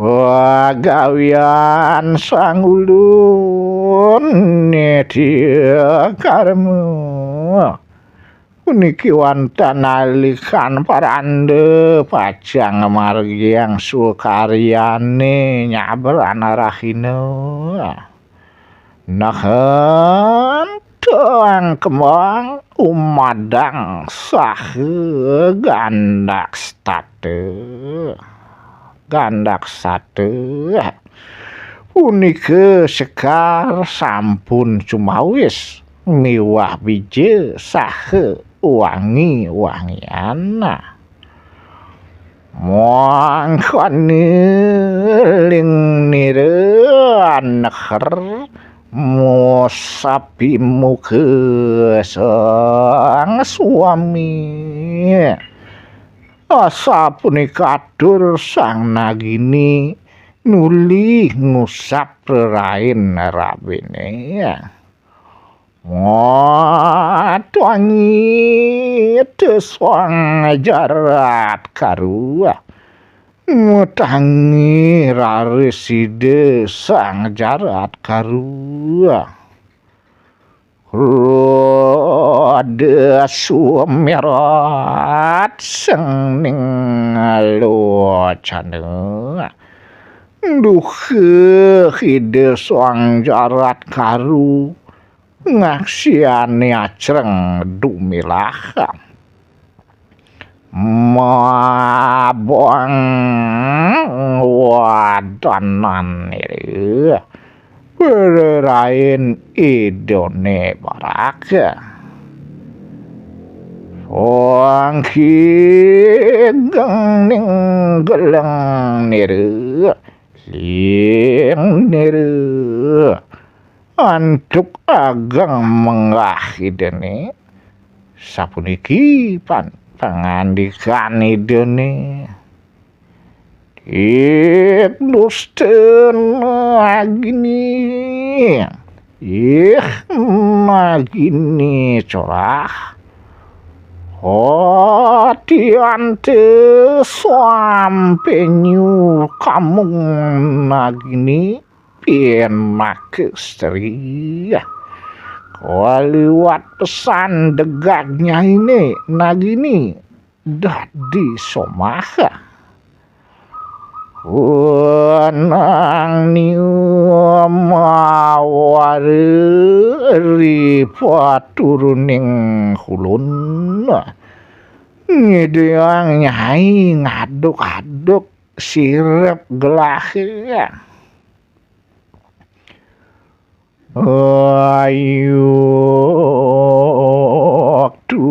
Pagawian sang ulun nitya karma. Puniki wantah nalikan paranda pacang margiang sukaryane nyabran rahina. Nehentang kembang umadang saha gandak stata. Gandak sata. Punika sekar sampun cumawis miwah bija saha wangi-wangian. Mangkana ling nira neher musapi muka sang suami. Asapunika atur sang nagini nuli ngusap rerain rabine. Mutangi te sang jarat karu. Mutangi raris Ida sang jarat karu. Roda sumerat sengning locana. Duka Ida sang jarat karu ngaksiane acreng dumilah. Mabang wadanan nira. Pererain Idane barak. Wangki geng ning geleng nira. Ling nira. Antuk ageng menggah Idane. Sapuniki pan pangandikan Idane. Ih dusta nagini. Ih nagini corah. Atiante sampenyu kamung nagini. Pinaka istri. Kaliwat pesan degag nyaine nagini dadi somah. Wenang niu mawari paturuning kulun. Ngidang nyai ngaduk-aduk sirep gelahe. Ayuk tu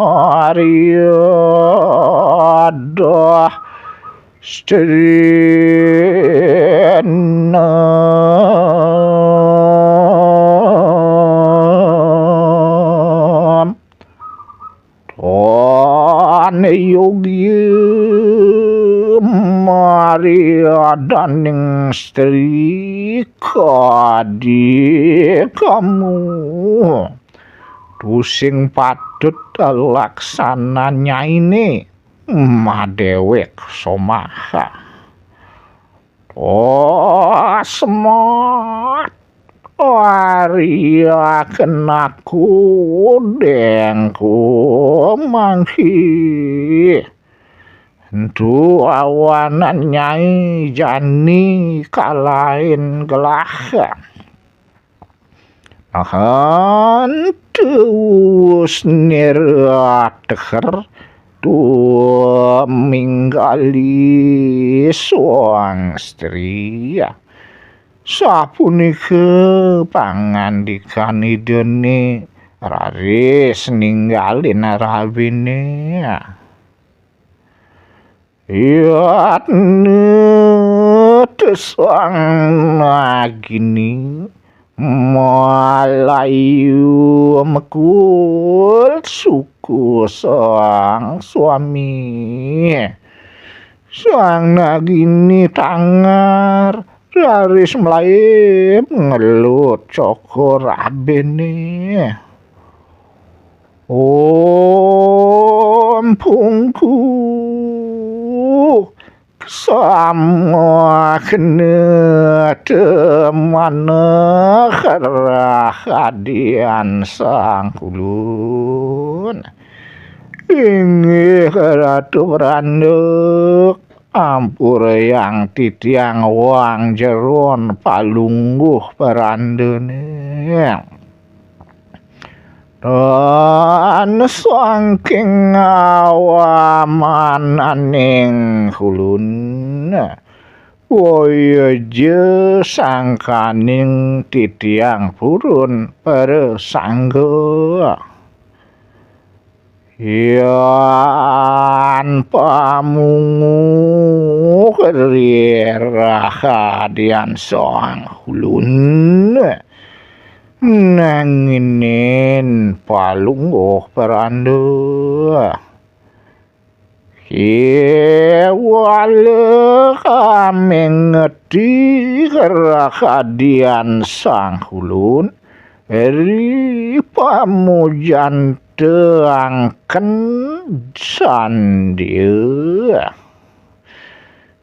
Maria. Cenem. Tan yogya mari adaning stri kadi kamu. Tusing patut laksana nyaine madewek somaha. Osmat, wariaken aku dengku mangki. Entu awanan nyai jani kalain gelah. Nahan tuus nira teker tuminggali soang stri. Sapunika pangandikan idane raris ninggalin rawine. Yatne tesang nagini malayu mekul suku sang suami. Sang nagini tangar raris melaib ngelut cokor abene. Om pungku sama kena temana kerah adian sang kulun. Inggih Ratu Beranduk, ampurayang titiang wang jeron palungguh perandene. Dan sangking awamananing kulun, waya ja sangkaning titiang purun prasangga. Yan pamungu rirah adian sang kulun, nanginin palungguh peranda. Kewala kamengeti kerah adian sang kulun, ri pamujan teangken sandia.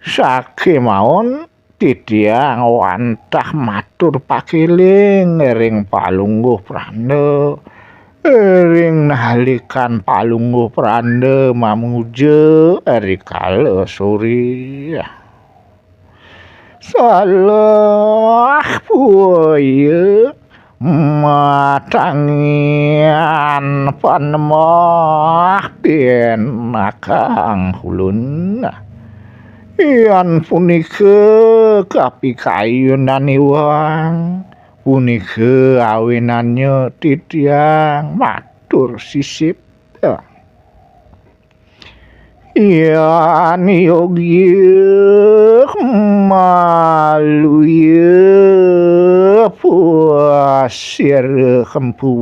Sakemaon titiang wantah matur pakeling ring palungguh pranda, ring nalikan palungguh pranda mamuja rikala sore. Salah puya matangian panemah pinakang kulun. Yan punika kapikayunan iwang, punika awinannya titiang matur sisip. Yan yogya maluya pasir kempu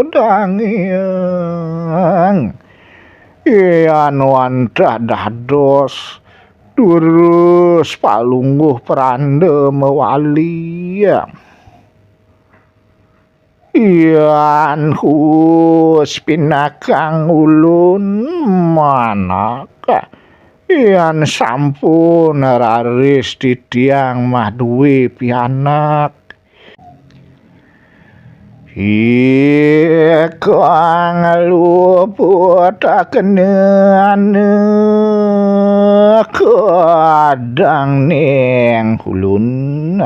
dangiang. Yan wantah dados durus palungguh pranda mawali. Yan hus pinakang ulun manak, yan sampun raris titiang madué pianak. Ikang luputaken anak kadang ning ulun.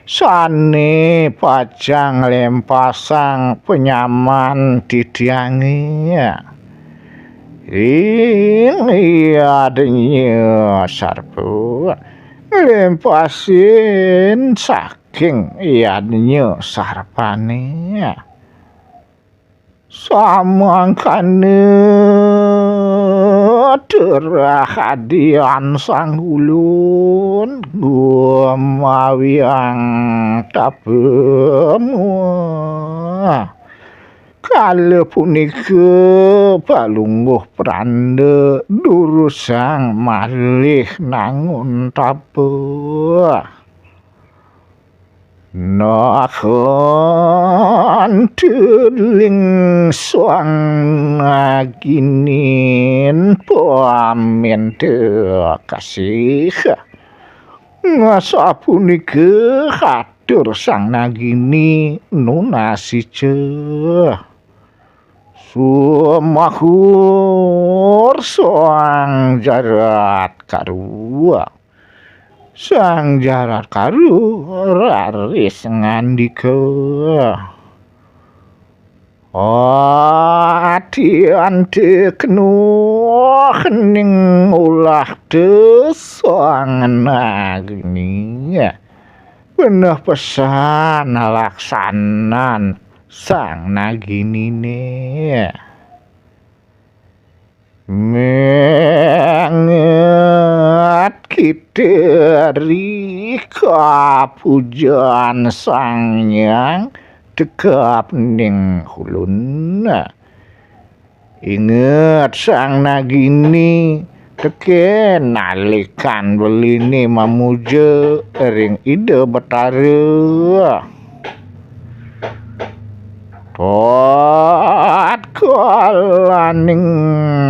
Sané pacang nglempasang panyaman titiangé. Ring yadnya sarpa, nglempasin saking yadnya sarpané. Samangkana Terah adian sang ulun gumawiang tapemu. Kala punika palungguh pranda durusang malih nangun tapa. Nakon tuling suang naginin paminta kasih. Ngasa punika hatur sang nagini nunasica. Sumahur suang jarat karua. Sang jarat karu raris ngandika. Ati anti kenuh ning ulah te sang nagini. Beneh pesan laksanan sang nagini ne. Menget kita ri kapujan sang nyang tekap ning ulun. Inget sang nagini teken nalikan beline mamuja ring Ida Betara. Tatkalaning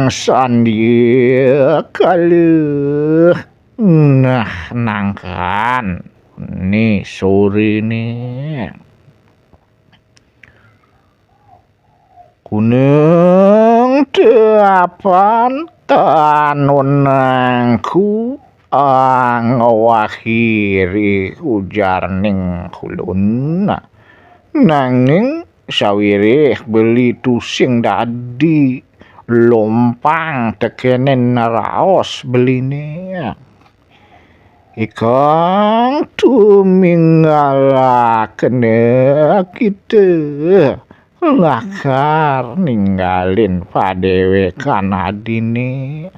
sandya kala nah nangkan ni sorene. Kuneng teapan tanonangku angwahiri ujar ning ulun. Nanging sawirih beli tusing dadi lompang tekenen raos beline. Ikang tuminggalakene kita lakar ninggalin padewekan adine.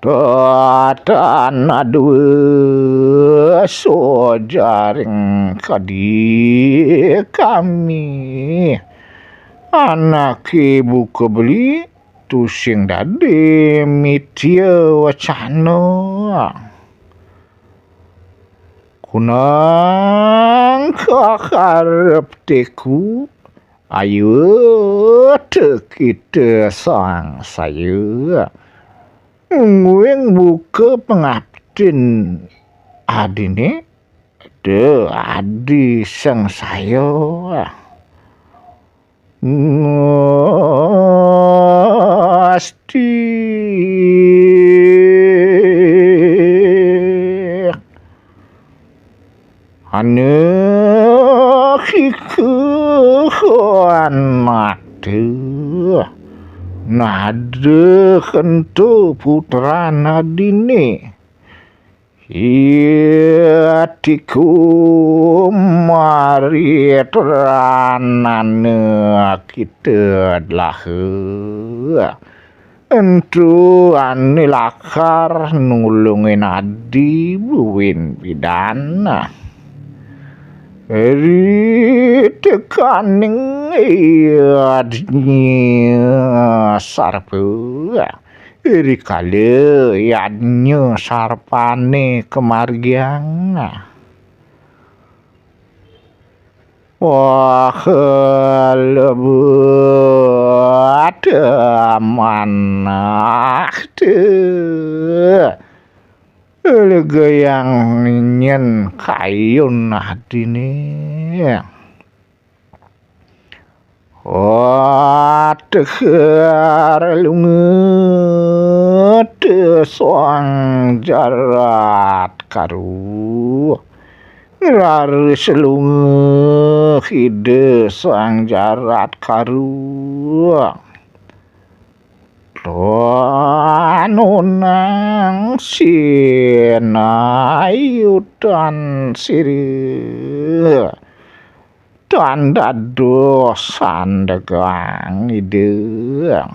Tatan adua sojaring kadi kami. Anake buka beli tusing dadi mitya wacana. Kunang kakarep teku, ayu te kita sang saya. Nguing buka pengabdin adine, de adi sang saya. Ngasti. Anak ikuhan mata. Nada kento putra nadine. Itiku mari teranane kita delaha. Entu ane lakar nulungin adi buin pidana. Ri tekaning yadnya sarpa. Rikala yadnya sarpane kamargiang. Wah, lebet manah te. Legayang nyen kayun adine. Wateher lunga te sang jarat karu. Ngraris lunga ida sang jarat karu. Tanonang sinayutan sira. Tan dados sandegang ida.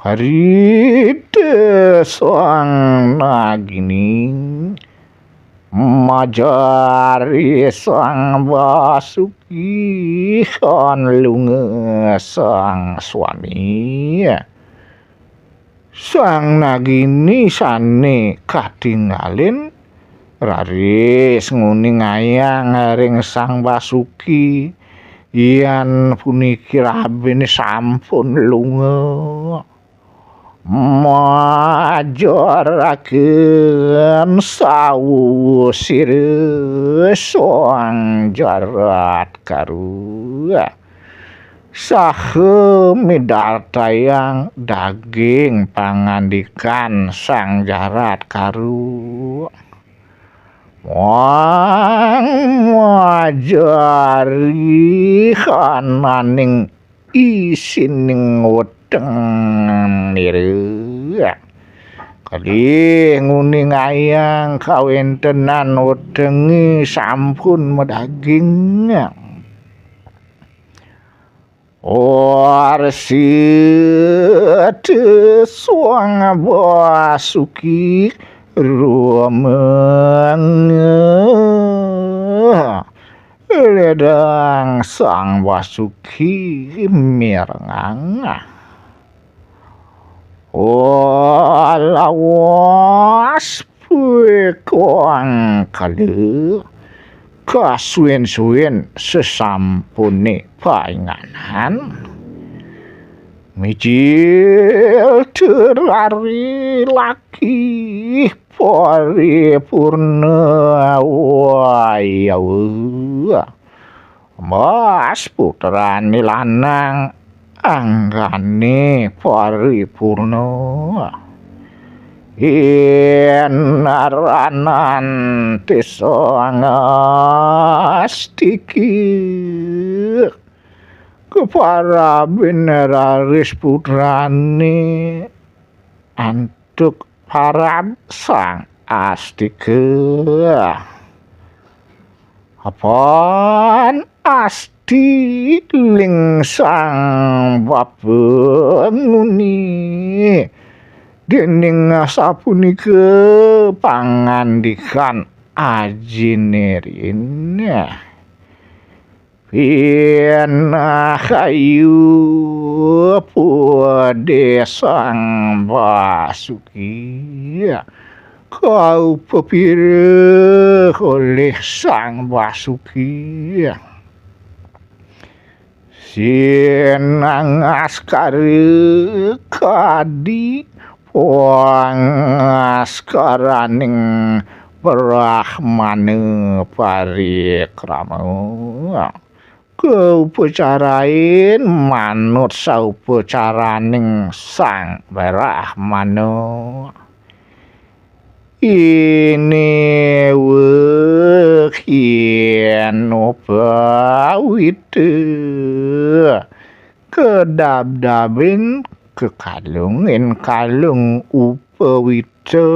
Rida Sang Nagini majari Sang Basuki kan lunga sang swami. Sang Nagini sane katingalin raris nguningayang ring Sang Basuki, yan puniki rabine sampun lunga. Majaraken sawu sira Sang Jarat Karu. Saha midartayang daging pangandikan Sang Jarat Karu. Muang majari hananing isining weteng nira. Kalih nguningayang kawentenan wetenge sampun madaging. Warsit Sang Basuki rumeng. Ledang Sang Basuki mirengang. Oh, lawas puekong kala kasuwen-suwen sesampune painganan. Mijil terari laki paripurna wayawa. Mas putrane lanang anggane paripurna. Inaranan tisang astiki. Keparabin raris putrane antuk parab sang astika. Apan asti ling sang bapa nguni, dening sapunika pangandikan ajine rin. Pinahayu pudesang Basuki. Kau pepira oleh Sang Basuki. Sinang askara kadi pangaskaraning Brahmana parikrama. Kaupacarain manut saupacaraning Sang Brahmana. Ini wehin upawita. Kedabdabin kekalungin kalung upawita.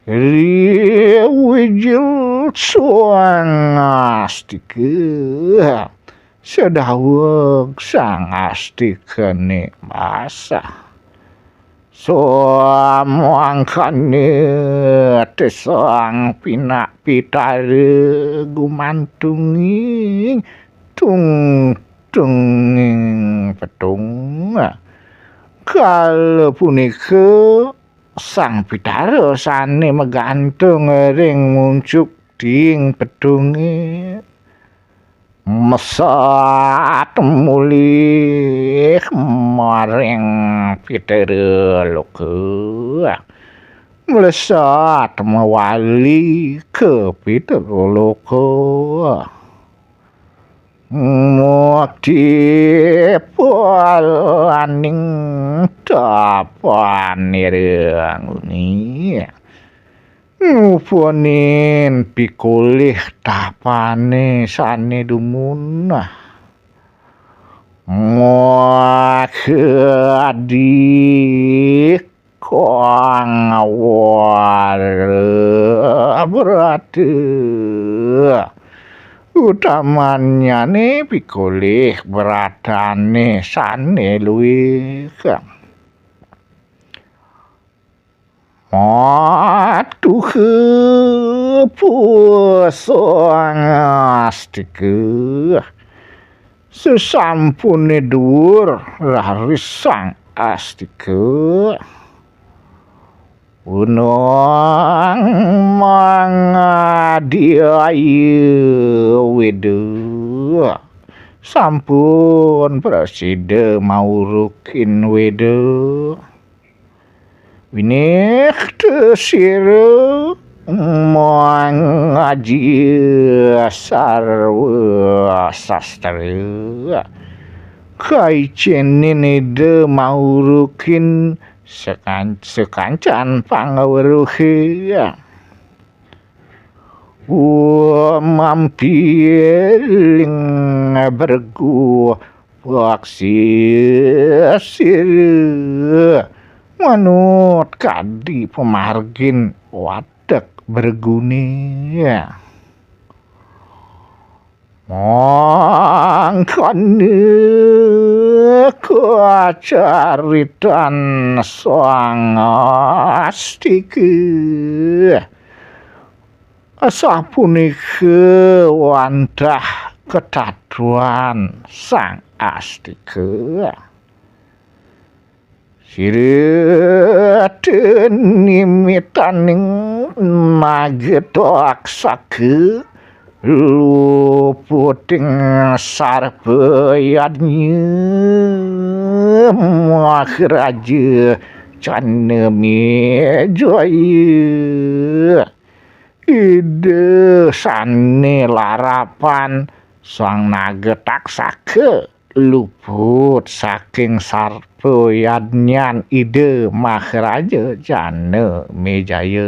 Riwijil suang astika. Sedaweg sang astikane basah. Samangkane tesang pinak pitara gumantunging tungtunging petung. Kala punika sang pitara sane magantung ring muncuk ding petunge mesat mulih maring pitara loka. Melesat mawali ka pitara loka. Mukti palaning tapanira nguni. Ngupunin pikolih tapane sane dumun. Maka adi kang wara brata. Utamanyane pikolih bratane sane luih. Matuha pusang astika. Sesampune duur raris sang astika. Unang mangadaya Weda. Sampun prasida maurukin Weda. Winih tesira mangaji sarwa sastra. Kaicenin Ida maurukin sekan-, sekancan pangweruhe. Mampiling bergu paksi sira manut kadi pamargin watek bergune. Mangkana kacaritan Sang Astika. Asapunika wantah katatuan Sang Astika. Sira tenimitaning naga taksaka luputing sarpa yadnya Maharaja Janamejaya. Ida sane larapan Sang Naga Taksaka luput saking sarpa yadnyan Ida Maharaja Janamejaya.